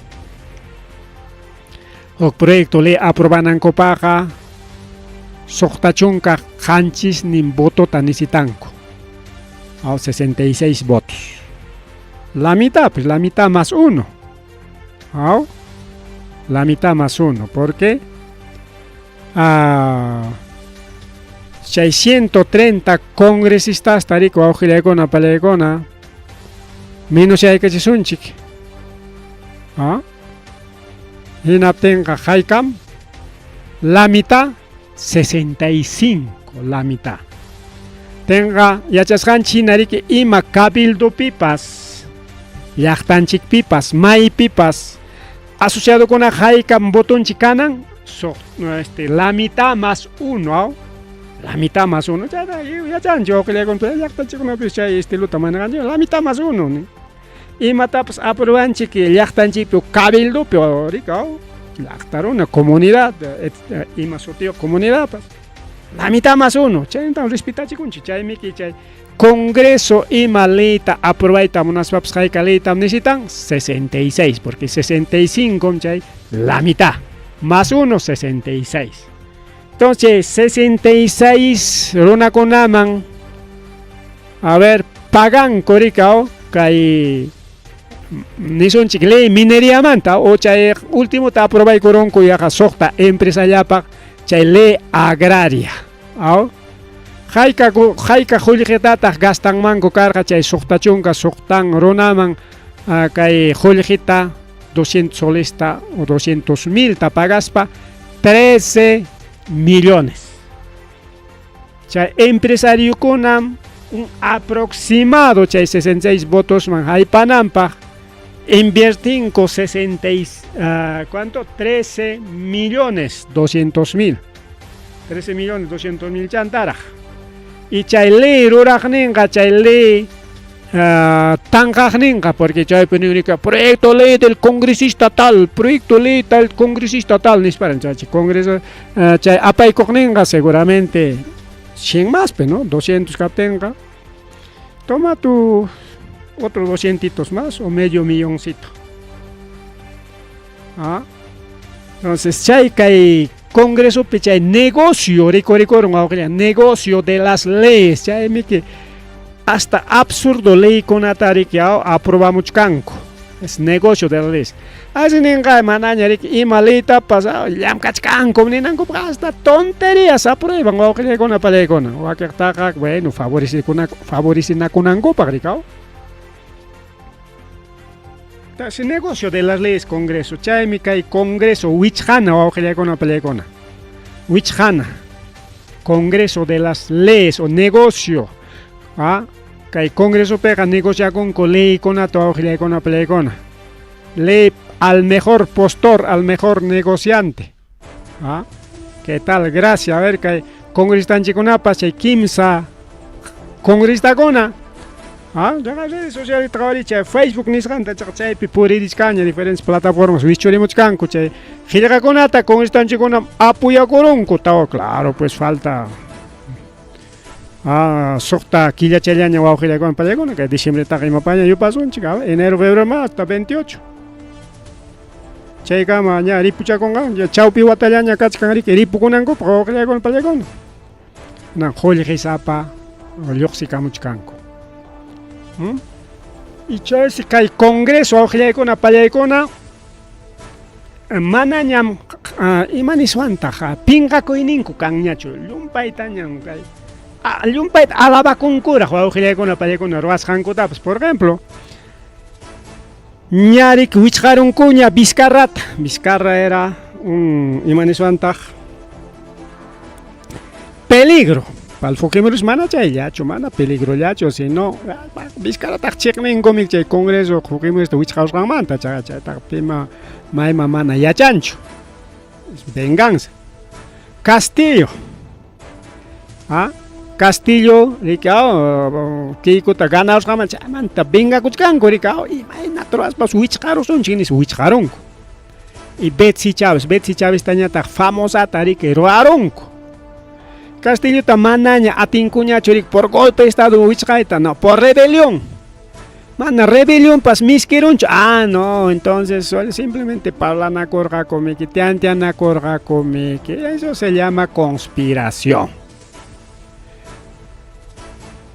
huk proyecto ley aprobanankupaqqa 67 votota necesitanku. 66 votos. La mitad, pues la mitad más uno. La mitad más uno, porque 630 congresistas tariko wawqillaykuna, papallaykuna, menos yaykachisunchik. Hinaptinqa haykam la mitad 65, la mitad. Tenga yachasqanchik hina riki ima cabildopipas, llaqtanchikpipas, maypipas asociadokuna haykam votonchik kanan, la mitad más uno, la mitad más uno, yachanchik wawqillaykuna, llaqtanchikkunapis chay estiluta manejanchik, la mitad más uno. Imatapas aprobanchik llaqtanchikpi cabildopi, rika, llaqta runa, comunidad, ima sutiyuq comunidadpas, la mitad más uno, chaynatam respetachikunchik, chaymiki chay Congreso ima leyta aprobayta munaspapas hayka leytam necesitan 66, porque 65 chay la mitad, más uno 66. Entonces 66 runakunaman, a ver, paganku rikaw kay nisunchik ley mineriamanta o chay último ta aprobaykurunku yaqa suqta empresallapaq chay ley agraria. Aw? Hayka hayka qullqitataq gastanmanku karqa chay 66 runaman kay qullqita 200 solesta o 200 milta pagaspa 13 millones. Chay empresariokunam un aproximado chay 66 votosman haypananpaq inviertinku 60 y, ¿cuánto? 13 millones 200 mil. 13 millones 200 mil chantaraq. Y chay ley ruraqninqa, chay ley tanqaqninqa, porque chaypi nin proyecto ley del congresista tal, proyecto ley tal, congresista tal, nisparan chay congreso, chay apaykuqninqa seguramente 100 más, ¿no? 200 kaptinqa. Toma tu otros 200 más o medio milloncito. ¿Ah? Entonces, chay kay congresopi chay negocio rikurikurun wawqilla, negocio de las leyes, chaymiki hasta absurdo leykunata riki aprobamuchkanku. Es negocio de las leyes. Así ninqa manaña riki ima leytapas llamkachkanku ninankupaq hasta tonterías aprueban wawqillaykuna, papallaykuna. Wakiqtaqa, bueno, favorecinakunankupaq rikaw. Entonces, negocio de las leyes Congreso. Chaymi kay Congreso wichqana wawqillaykuna pallaykuna. Wichqana. Congreso de las leyes o negocio. ¿Ah? Kay Congresopiqa negociakunku leykunata wawqillaykuna pallaykuna. Ley al mejor postor, al mejor negociante. ¿Ah? ¿Qué tal? Gracias. A ver, kay congresistanchikkunapas chay kimsa congresistakuna. ¿Ah? Redes sociales qhawariy Facebook nisqanta chaypi puririchkanña diferentes plataformas wichurimuchkanku chay qillqakunata congresistanchikkuna apoyakurunku. Tawa, claro, pues falta suqta killachallaña wawqillaykuna pallaykuna kay diciembretaqa imapaña yupasunchik, enero, febrero, marzo hasta 28. Chaykama ña ripuchakunqa, ya chawpi watallaña kachkan riki ripukunankupaq wawqillaykuna pallaykuna. Nan qullqisapa lluqsikamuchkanku. Y chaysi kay Congreso wawqillaykuna pallaykuna manañam ima niswantaq pinqakuyninku kanñachu, llumpaytañam kay llumpayta alabakunkuraq wawqillaykuna pallaykuna ruwasqankutapas. Por ejemplo, ñarik wichqarunkuña Vizcarrata. Vizcarra era un ima niswantaq peligro. Pal Fujimorismo mana chayllachu, mana peligrollachu, sino Vizcarrataq chiqninkumi chay Congreso Fujimorista wichqarusqanmanta, chaytaqa pima mayma mana yachanchu. Es venganza. Castillo. ¿Ah? Castillo, riki, Keikota ganarusqanmanta chaymanta vengakuchkanku, riki, imaynata ruwaspas wichqarusunchik nispa wichqarunku. Y Betsy Chávez, Betsy Chávez tañataq famosata riki ruwarunku. Castillota manaña atinkuñachu riki por golpe de estado wichqayta, no, por rebelión. Mana rebelión pas miskirunchu. Ah, no, entonces simplemente parlanakurqaku miki, tiantianakurqaku miki. Eso se llama conspiración.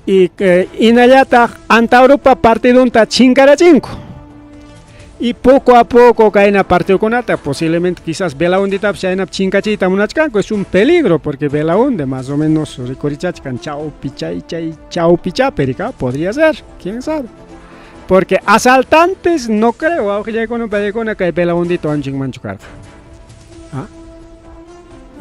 Y que hinallataq Antaurupa partidunta chinkarachinku. Y poco a poco kayna partidokunata, posiblemente quizás Belaúndetapas chaynapi chinkachiyta munachkanku. Es un peligro porque Belaúnde más o menos rikurichachkan chawpi chay chay chawpichapi rika, podría ser, quién sabe. Porque asaltantes no creo, wawqillaykuna pallaykuna kay Belaúndita wañuchinmanchu karqa. ¿Ah?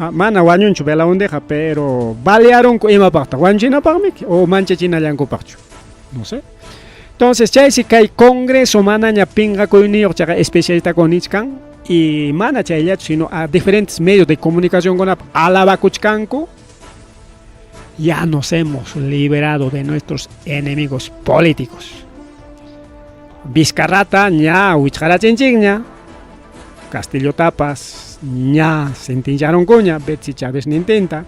Ah, mana wañunchu Belaúndeqa, pero balearunku imapaqtaq wañuchinapaqmiki o manchachinallankupaqchu, no sé. Entonces chaysi kay Congreso manaña pinqakuyniyuq chaqa especialistakuna nichkan y mana chayllachu sino a diferentes medios de comunicación kunapa alabakuchkanku. Ya nos hemos liberado de nuestros enemigos políticos. Vizcarrata ña wichqarachinchikña, Castillotapas ña sentenciarunkuña, Betsy Chávez nintinta.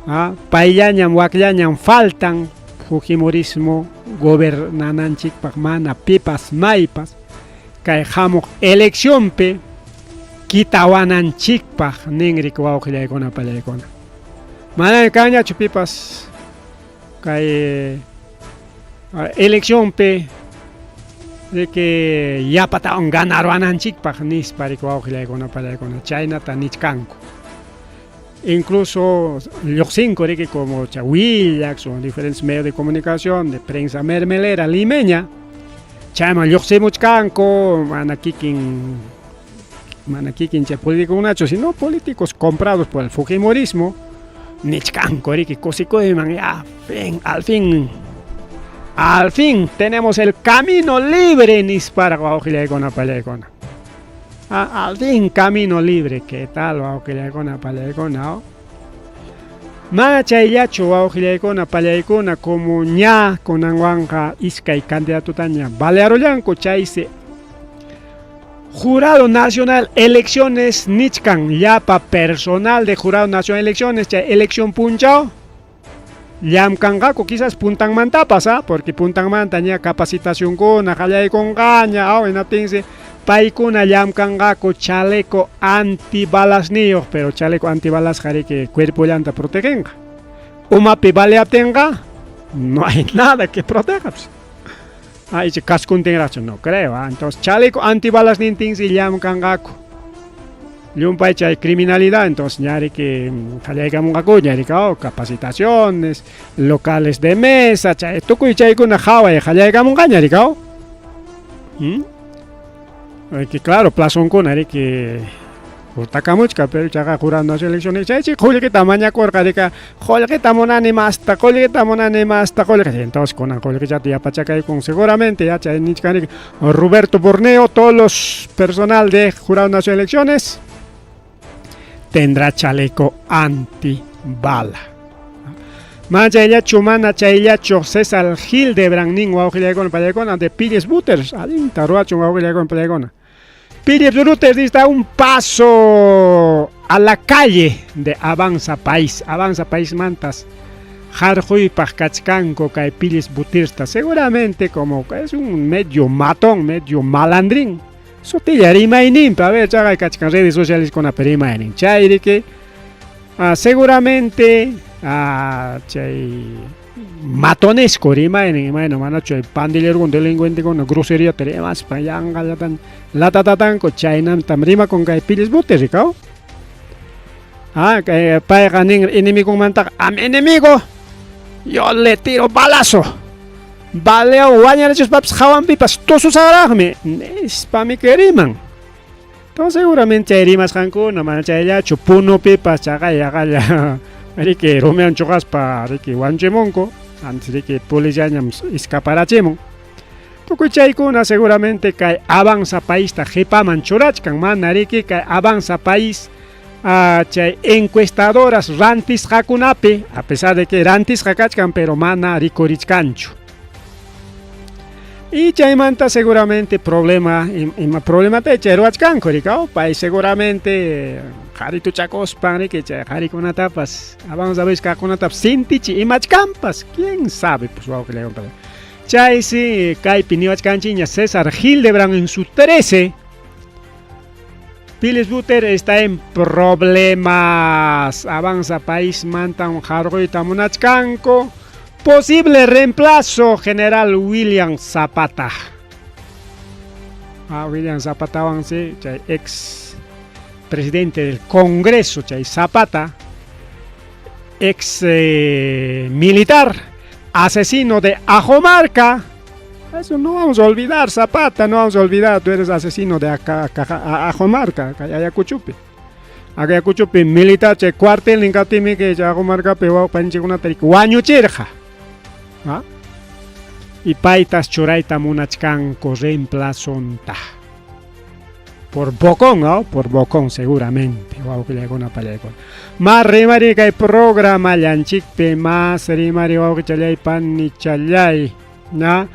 Ah, payllañam wakllañam faltan Fujimorismo gobernananchikpaq mana pipas maypas kay hamuq eleccionpi kitawananchikpaq ninrik wawqillaykuna pallaykuna. Mana kanñachu pipas kay eleccionpi de que yapatawan ganaruwananchikpaq nispa riki wawqillaykuna pallaykuna chaynata nichkanku. Incluso lluqsinku riki como Willax o diferentes medios de comunicación de prensa mermelera limeña, chayman lluqsimuchkanku mana kikin chay políticokunachu, sino políticos comprados por el fujimorismo, nichkanku riki kusikuyman, ya, fin, al fin, al fin tenemos el camino libre nispara wawqillaykuna pallaykuna. Ah, al fin camino libre, ¿qué tal wawqillaykuna pallaykuna? Oh? Mana chayllachu wawqillaykuna pallaykuna como ña kunanwanqa iskay candidatutaña balearullanku chaysi Jurado Nacional Elecciones nichkan llapa personal de Jurado Nacional Elecciones chay elección punchaw llamkanqaku quizás puntanmantapas, ¿ah? Porque puntanmanta ña capacitacionkuna qallaykunqaña, aw hinaptinsi paykuna llamkanqaku chaleco antibalasniyuq, pero chaleco antibalas riki cuerpollanta protegenqa. Umapi baleaptinqa no hay nada que proteja, pues. Ah, icha kaskuntinraqchu, no creo, ¿ah? Entonces chaleco antibalas nintinsi llamkanqaku. Llumpay chay criminalidad, entonces ñariki qallaykamunqaku, ñariki oh, capacitaciones, locales de mesa, chay tukuy chaykuna haway qallaykamunqa ñariki oh. ¿Mm? Que claro, plazonkuna riki hurtakamuchka, pero chaqa Jurado Nacional de Elecciones chaychi qullqita mañakurqa rika qullqita munani masta, qullqita munani masta, qullqita. Entonces kunan qullqichata yapachakaykun seguramente ya chay nichkan riki Roberto Burneo, todos los personal de Jurado Nacional de Elecciones tendrá chaleco antibala. Mana chayllachu, mana chayllachu, César Hildebrand nin wawqillaykuna pallaykuna de Pilles Butters, allinta ruwachun wawqillaykuna pallaykuna. Pilles Butters está un paso a la calle de Avanza País, Avanza País mantas harquypaq kachkanku kay Pilles Buttersta, seguramente como es un medio matón, medio malandrín. Sutilla rimayninpi, a ver, chaqay kachkan redes sociales kunapi rimaynin. Chay riki, seguramente chay matonesco rimaynin, imayna manachu chay pandillerokuna delincuentekuna groseriata rimaspa yanqallatan latatatanku chaynamtam rimakun kay Pilles Butter rikaw. Kay payqa nin enemigonmantaqa a mi enemigo yo le tiro balazo. Baleo wañarachispapas hawanpipas tususaraqmi nispami riman. Entonces seguramente chay rimasqankuna mana chayllachu Punopipas chaqay yaqalla riki rumiwan chuqaspa riki wanchimunku antes riki policiañam escaparachimun. Tukuy chaykuna seguramente kay Avanza Paista qhipaman churachkan mana riki kay Avanza País chay encuestadoras rantisqakunapi a pesar de que rantisqa kachkan pero mana rikurichkanchu. Y chaymanta seguramente problema ima problemata chay ruwachkanku rikaw pay seguramente qharituchakuspan riki chay qharikunatapas Avanza País kaqkunatapas sintichi imachkanpas quién sabe pues wawqillaykuna. Chaysi kaypi niwachkanchikña César Hildebrand en su 13 Piles Butter está en problemas. Avanza País mantan harquyta munachkanku. Posible reemplazo general William Zapata. William Zapatawan sí, chay ex presidente del Congreso, chay Zapata, ex militar, asesino de Ajomarca. Eso no vamos a olvidar, Zapata, no vamos a olvidar, tú eres asesino de Ajomarca, Ayacuchopi. Ayacuchopi militar, chay cuartel ninkaptimi que Ajomarcapi wawqinchikkunata wañuchirqa. Y paytas churayta munachkanku reemplazonta. Por bocón, ¿no? Por bocón seguramente. Wawqillaykuna pallaykuna. Más rimari kay programa llanchikpi, más rimari wawqichallay panichallay, ¿no?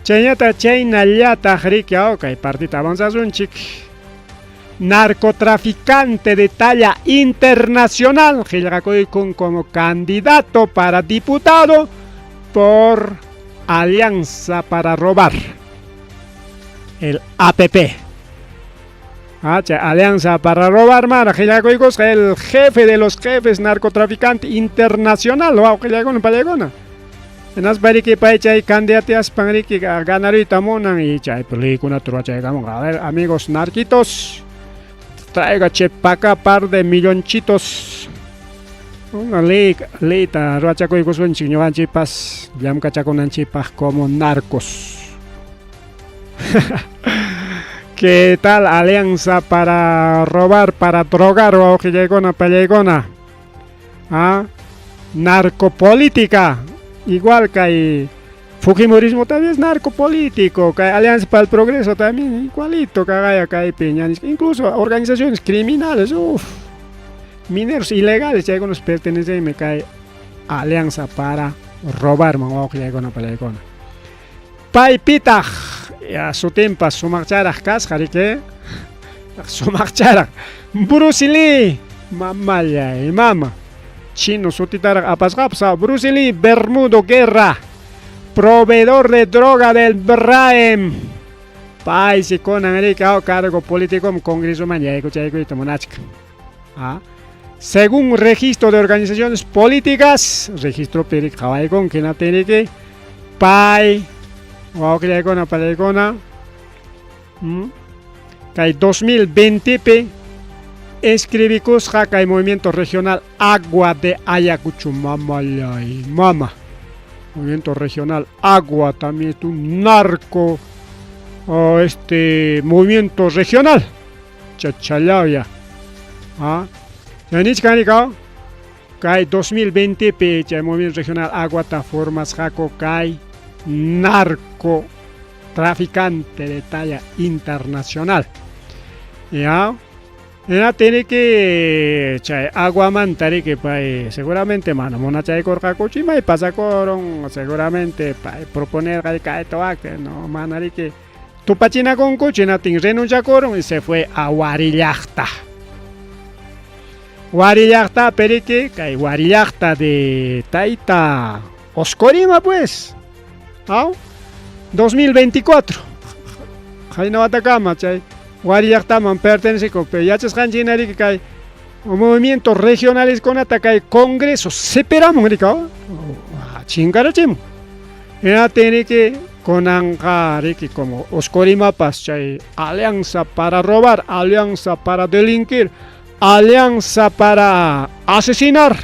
Chaynata chaynallataq riki, kay partita avanzasunchik. Narcotraficante de talla internacional, qillqakuykun como candidato para diputado por Alianza para Robar, el APP. Alianza para Robar, mara, qillqakuykusqa el jefe de los jefes narcotraficante internacional, wawqillaykuna pallaykuna. Hinaspa riki pay chay candidateaspan riki ganaruyta munan y chay leykunata ruwachaykamunqa. A ver, amigos narquitos, traiga che pa acá par de millonchitos. Una ley leyta ruwachakuykusunchik ñuqanchikpas llamkachakunanchikpaq como narcos. ¿Qué tal alianza para robar, para drogar, wawqillaykuna pallaykuna? Narcopolítica. Igual que Fujimorismo también es narcopolítico, que Alianza para el Progreso también, igualito, kagaya kaypi, incluso organizaciones criminales, uff, mineros ilegales, ya algunos pertenecen y me cae Alianza para robar, wawqillaykuna pallaykuna. Paypitaq, ya sutinpas sumaqcharaq kasqa, riki, sumaqcharaq, Bruce Lee, mamallay, mama, chino sutitaraq apasqapas, Bruce Lee Bermudo Guerra, proveedor de droga del Braem. Paysi kunan riki cargo político congresoman yaykuchaykuyta munachkan. Según registro de organizaciones políticas, registro riki qhawaykunki hinaptin riki, pay wawqillaykuna pallaykuna, kay 2020pi escribikusqa kay movimiento regional Agua de Ayacucho, mamallay, mama. Movimiento regional Agua también es un narco Este movimiento regional chachalawya. Ah, nichkan kay 2020 pi chay movimiento regional aguata formasqaku kay narco traficante de talla internacional. Ya. Ya tiene que chay aguamanta que pay seguramente mana munachaykurqakuchu imay pasakuron seguramente pay proponer kay kay no mana que tupachinakunkuchu hinaptin renunciakuron y se fue a Huarillaqta. Huarillaqta perique kay Huarillaqta de Taita Oscorima pues. ¿Ah? 2024. Qayna watakama chay Huarillaqtaman pertenece pero yachasqanchik kay movimientos regionales kunata kay congreso separamun rika chinkarachimun. Hinaptin que kunanqa riki como Oscorimapas chay alianza para robar, alianza para delinquir, alianza para asesinar,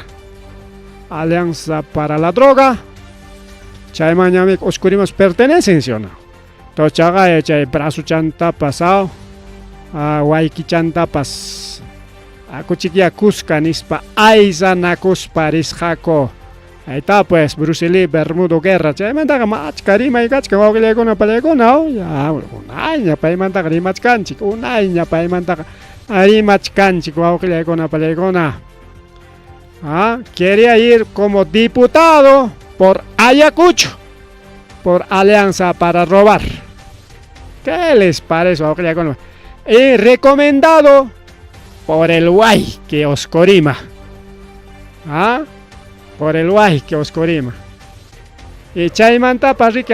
alianza para la droga. Chayman ñami Oscorimas pertenecen, ¿sí o no? Entonces chaqa chay brazo chantapas, wayki chantapas akuchikya kuska nispa aysanakuspa risqaku. Ahí está pues Bruce Lee, Bermudo Guerra. Chaymantaqa achka rimay kachkan wawqillaykuna pallaykuna, ya unayña paymantaqa rimachkanchik, unayña paymantaqa rimachkanchik wawqillaykuna pallaykuna. Ah, quería ir como diputado por Ayacucho, por Alianza para Robar. ¿Qué les parece, wawqillaykuna? Y recomendado por el que Oscorima. ¿Ah? Por el que Oscorima. Y chaymantapas riki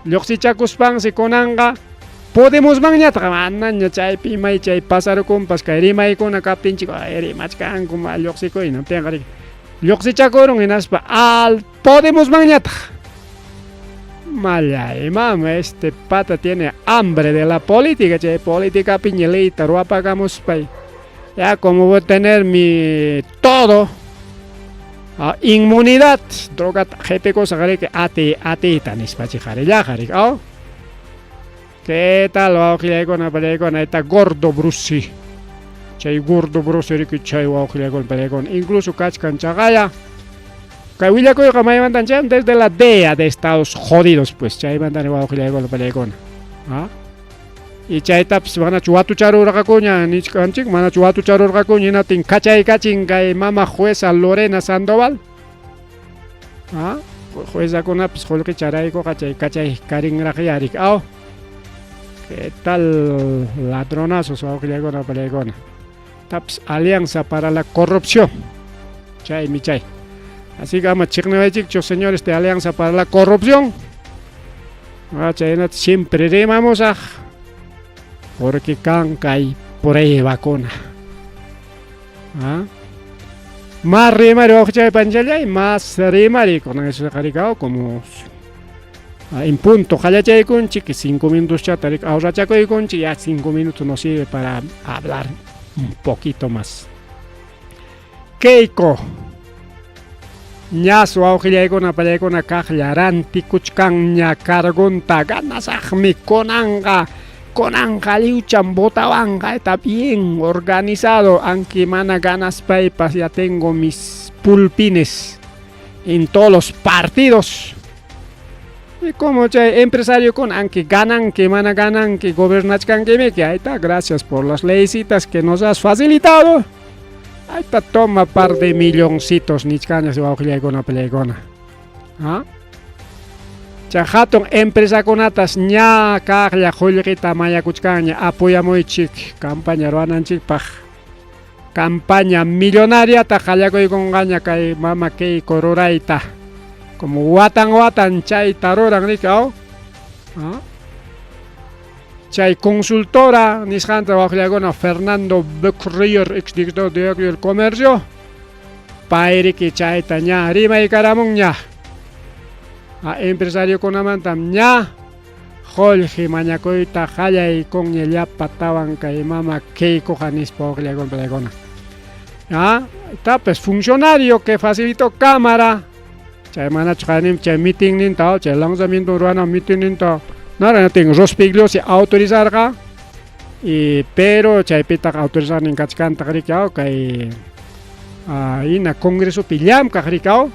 lluqsichakuspansi kunanqa Podemos manñataq manaña chaypi imay chay pasarukunpas kay rimaykuna kaptinchik ay rimachkanku lluqsikuy hinaptinqa riki lluqsichakurun hinaspa al Podemos manñataq. Mallay mama, este pata tiene hambre de la política, chay política piñelita ruapakamuspay. Ya como voy a tener mi todo inmunidad, droga jepe cosa que ati atita nispachi qharillaqa riki, oh. ¿Qué tal wawqillaykuna pallaykuna? Está gordo Bruce. Chay gordo Bruce riki chay wawqillaykuna pallaykuna. Incluso kachkan chaqaya. Kay willakuyqa maymantan chay desde la DEA de Estados Jodidos pues chaymantan wawqillaykuna pallaykuna. ¿Ah? Y chaytapas manachu watucharurqakuña nichkanchik manachu watucharurqakuña hinaptin kachaykachin kay mama jueza Lorena Sandoval. ¿Ah? Juezakunapas qullqicharaykuqa chay kachay karinraqya riki aw. ¿Qué tal ladronazos wawqillaykuna pallaykuna? Tapas alianza para la corrupción. Chaymi chay. Así que ama chiqniwaychikchu señores de Alianza para la Corrupción. Ah, chaynata siempre rimamusaq porque kan kay pruebakuna. ¿Ah? Más rimari wawqichay panchallay, más rimari kunan eso como en punto qallachaykunchik, 5 minutos chata ahorrachakuykunchik, ya 5 minutos nos sirve para hablar un poquito más. Keiko ñas wawqillaykuna pallaykuna kaqlla rantikuchkanña cargunta ganasaqmi kunanqa kunanqa lliwchan botawanqa, está bien organizado, aunque mana ganaspaypas ya tengo mis pulpines en todos los partidos. Y como chay empresario con aunque ganan que mana ganan que gobernachkankimiki, ahí está, gracias por las leycitas que nos has facilitado. Ahí está, toma par de milloncitos nichkañas wawqillaykuna pallaykuna. ¿Ah? Chay hatun empresakunatas ña kaqlla qullqita mañakuchkanña apoyamuychik campaña ruwananchikpaq. Campaña millonariata qallakuykunqaña kay mama Keiko rurayta. Como watan watan chayta ruran riki aw. ¿Ah? Chay consultora nisqanta wawqillaykuna Fernando Buccrier, ex director de Diario El Comercio. Payriki chayta ña rimaykaramunña. A empresariokunamantam ña qullqi mañakuyta qallaykunña llapa tawan kay mama Keikoqa nispa wawqillaykuna pallaykuna. ¿Ah? Está pues funcionario que facilitó cámara. Chay manachu qanim chay mitingninta chay lanzamiento ruwana mitingninta Nara Rospigliosi autorizarqa y pero chaypitaq autorizarnin kachkantaq rikaw kay ina congresopi llamkaq rikaw.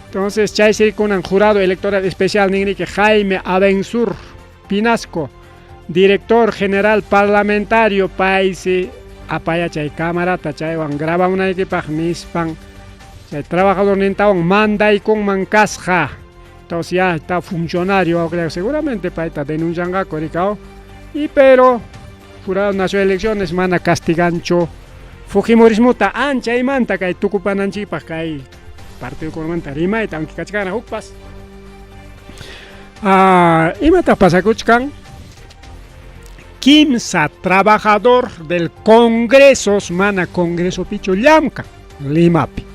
Entonces chaysi kunan jurado electoral especial ninriki Jaime Abensur Pinasco, director general parlamentario, paysi apaya chay camarata chaywan grabamunaykipaq nispan chay trabajadornintawan mandaykunman kasqa. Entonces ya está funcionario, seguramente payta denuncianqaku rikaw. Y pero jurado nacional de elecciones mana castigancho fujimorismota anchaymanta kay tukupananchikpaq kay partidokunamanta rimayta aunque kachkana hukpas. Imataq pasakuchkan? Kimsa trabajador del Congreso mana Congresopichu llamkan Limapi.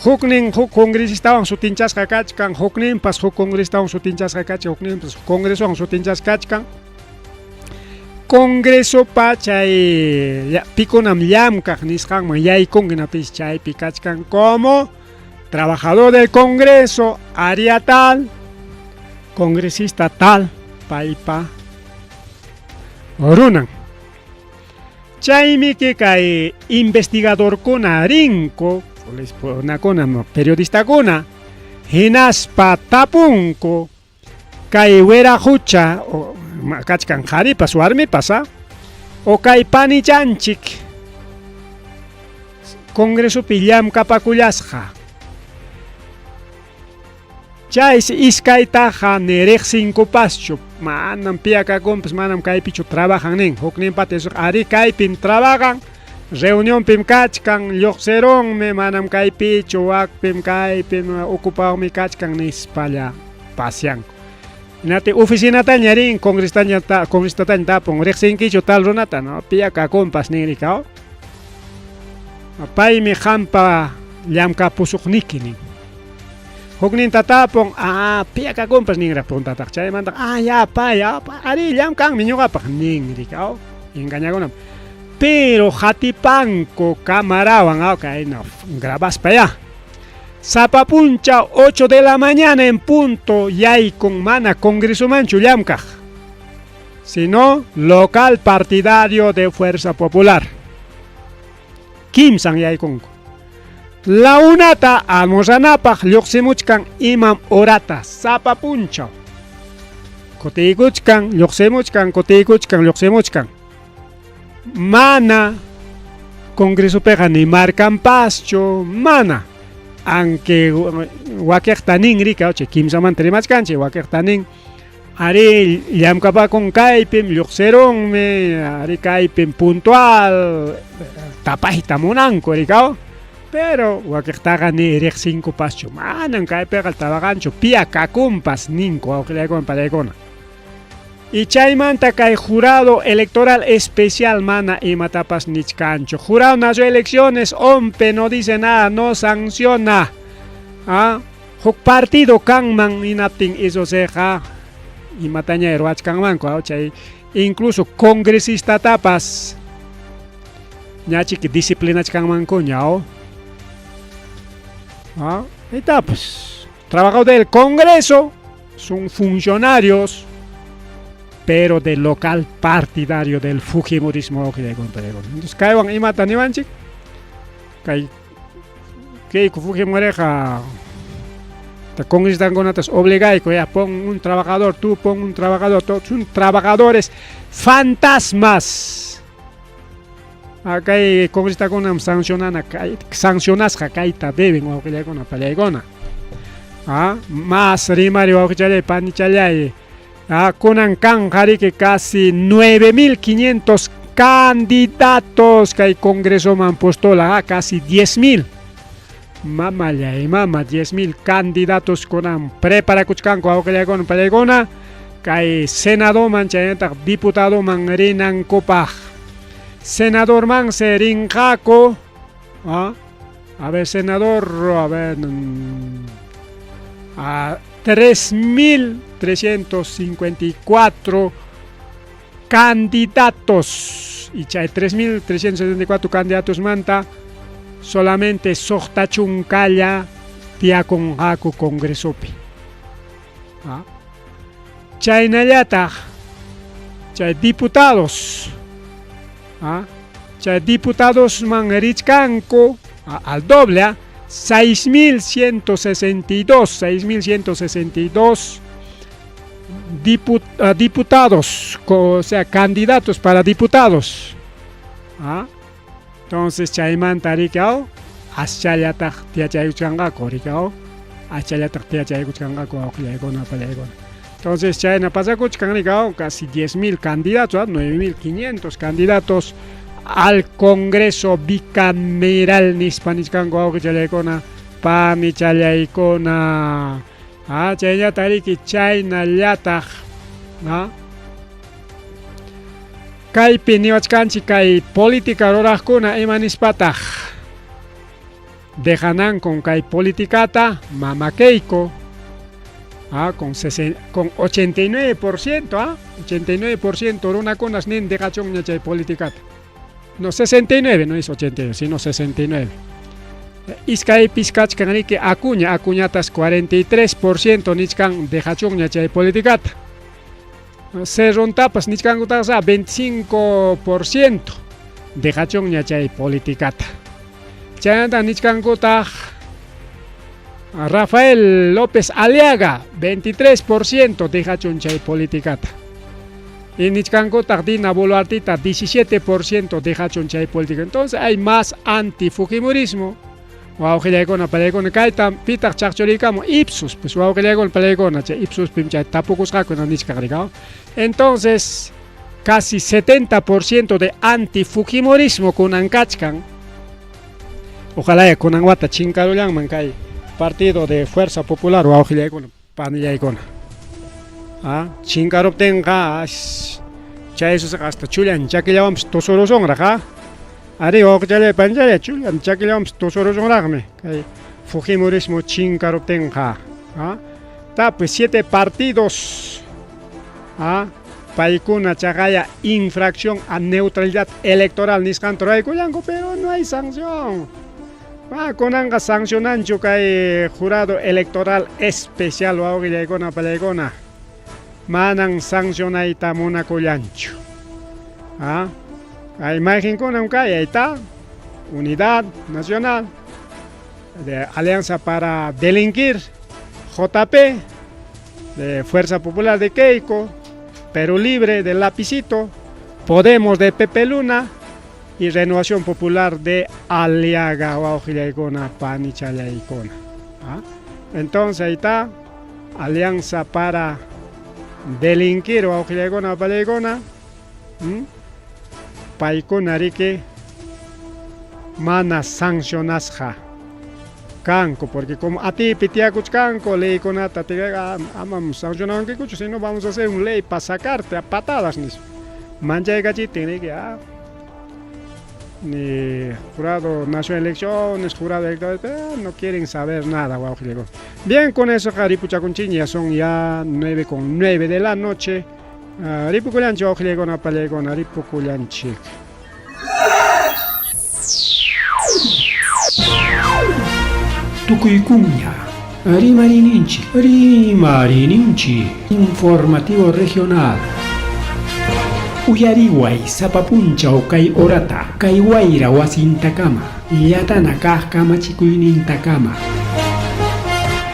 Huknin huk congresistawan sutinchasqa kachkan, hukninpas huk congresistawan sutinchasqa kachkan, hukninpas congresowan sutinchasqa kachkan. Congresopa chay pikunam llamkaq nisqanman yaykunki napis chaypi kachkan como trabajador del Congreso, área tal, congresista tal, paypa runan. Chaymi kay investigadorkuna rinku, runakuna, periodistakuna, hinaspa tapunku kay wiraqucha kachkan qharipas warmipas, o kay panichanchik Congresopi llamkapakullasqa. Chaysi iskaytaqa ni riqsinkupaschu, manam piyakakunpas, manam kaypichu trabajan nin. Hukninpata ari kaypim trabajan, reunionpim kachkan, lluqsirunmi, manam kaypichu, wakpim kaypim ocupawmi kachkan nispalla pasyanku. Hinati oficinataña rin, congresistaña tapun, riqsinkichu tal runata, no, piyakakunpas nin rikaw. Paymi qampa llamkapusuqniki nin. Hukninta tapun, piyakakunpas ninraq puntataq chaymanta, ya pay, ari llamkanmi ñuqapaq nin rikaw, engañakunam. Pero hatipanku camarawan, kayna grabaspa ya. Sapa puncha 8 de la mañana en punto yaykun mana congresomanchu llamkaq, sino local partidario de Fuerza Popular. Kimsan yaykunku. La unata almorzanapaq lluqsimuchkan imam horata sapa punchaw. Kutiykuchkan, lluqsimuchkan, kutiykuchkan, lluqsimuchkan. Mana congresopiqa ni markanpaschu, mana. Aunque wakiqta nin rika, chay kimsamanta rimachkanchik, wakiqta nin ari llamkapakun kaypim, lluqsirunmi, ari kaypim puntual, tapayta munanku rikaw. Pero wakiqtaqa ni riqsinkupaschu, manan kaypiqa trabajanchu, piyakakunpas ninku wawqillaykuna pallaykuna. Y chaymanta kay jurado electoral especial mana imatapas nichkanchu. Jurado nacional de elecciones, OMPE no dice nada, no sanciona. Huk partido kanman hinaptin eso seja imataña ruwachkanmanku, chay incluso congresistatapas ñachiki disciplinachkanmankuña, Ahí pues, trabajador del Congreso, son funcionarios, pero del local partidario del fujimorismo. Entonces, kaywan imata niwanchik, kay Keiko Fujimoreja congresistas obligayku, ya pon un trabajador, tú pon un trabajador, todos son trabajadores fantasmas. Acá hay congresistakuna sancionana, sancionasqa kayta deben wawqillaykuna pallaykuna. Más rimari wawqichalay panichalay. Kunan kanqa riki casi 9500 candidatos kay congresoman postola, casi 10.000. Mamallay mama, 10.000 candidatos kunan preparakuchkanku wawqillaykuna pallaykuna kay senadoman chaynataq diputadoman rinankupaq. Senadorman se rinqaku, a ver, senador, a ver, a 3.354 candidatos. Y chay 3.374 candidatos manta solamente suqta chunkalla tiyakunqaku congresopi. ¿Ah? Chaynallataq chay diputados ¿ah? Chay diputadosman richkanku al doble, ¿ah? 6.162, 6.162 diputados, o sea, candidatos para diputados. ¿Ah? Entonces, chaymanta rikaw, aschallataq tiyachaykuchkanqaku rikaw, aschallataq tiyachaykuchkanqaku wawqillaykuna pallaykuna. Entonces, chayna pasakuchkan rikaw, casi 10.000 candidatos, 9.500 candidatos al Congreso Bicameral nispa nichkanku wawqichallaykuna, panichallaykuna. Ah, chaynata riki, chaynallataq, ¿no? Kaypi niwachkanchik kay política ruraqkuna ima nispataq dejanankun kay politikata Mama Keiko, ah, con 89%, ah, 89% runakunas nin dejachunña chay politikata. No, 69, no es 89, sino 69. Iskaypis kachkan riki Acuña, Acuñatas 43% nichkan dejachunña chay politikata. Cerrontapas nichkankutaq 25% dejachunña chay politikata. Chaymanta nichkankutaq Rafael López Aliaga 23% dejachun chay politikata. Y nichkankutaq Dina Boluartita 17% dejachun chay política. Entonces hay más antifujimorismo. Wawqillaykuna pallaykuna kayta pitaq chaqchuriykamun Ipsos, pues wawqillaykuna pallaykuna chay Ipsos pim chay tapukusqaku nichkaq rikaw. Entonces casi 70% de antifujimorismo kunan kachkan. Ojalá ya kunan wata chinkarullanman kay partido de Fuerza Popular wawqillaykuna panillaykuna. Ah, chinkaruptinqa chay susaqa hasta chullan chakillawanpas tusurusunraq, ah. Ari wawqichallay panchalla chullan chakillawanpas tusurusunraqmi kay fujimorismo chinkaruptinqa. Ah, ta pues 7 partidos, ah, paykuna chaqaya infracción a neutralidad electoral nisqanta ruraykullanku, pero no hay sanción. Ah, kunanqa sancionanchu kay jurado electoral especial wawqillaykuna pallaykuna. Manan sancionayta munakullanchu. Ah, kay mayqinkunam kay ahí está Unidad Nacional de Alianza para Delinquir, JP de Fuerza Popular de Keiko, Perú Libre de Lapicito, Podemos de Pepe Luna y Renovación Popular de Aliaga, wawqillaykuna, panichallaykuna. ¿Ah? Entonces ahí está Alianza para Delinquir, wawqillaykuna, pallaykuna. Paykuna riki mana sancionasqa kanku, porque como a ti pitiakuchkanku leykunata amam sancionawankikuchu, sino vamos a hacer un ley para sacarte a patadas nispa. Manchaykachitin riki, ah, ni jurado nacional de elecciones, jurado electoral, pero no quieren saber nada, wawqillaykuna. Bien, con eso ripuchakunchik, ya son ya 9:09 de la noche. Ripukullanchik wawqillaykuna pallaykuna, ripukullanchik. Tukuykuña, Rimarininchik, Rimarininchik, informativo regional. Uyariway sapa punchaw kay horata, kay wayra wasintakama, llatana kaq kamachikuynintakama.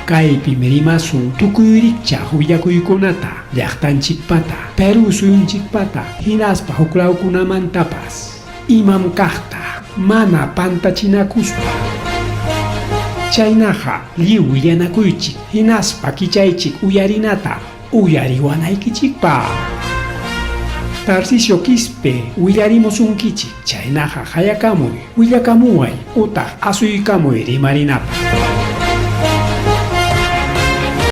Kaypim rimasun tukuy rikchaq willakuykunata, llaqtanchikpata, Perú suyunchikpata, hinaspa huklawkunamantapas. Imam kaqta, mana pantachinakuspa. Chaynaqa lliw willanakuychik, hinaspa kichaychik uyarinata, uyariwanaykichikpaq. Tarcisio Quispe willarimusunkichik, chaynaqa hayakamuy, willakamuway, utaq asuykamuy rimarinapaq.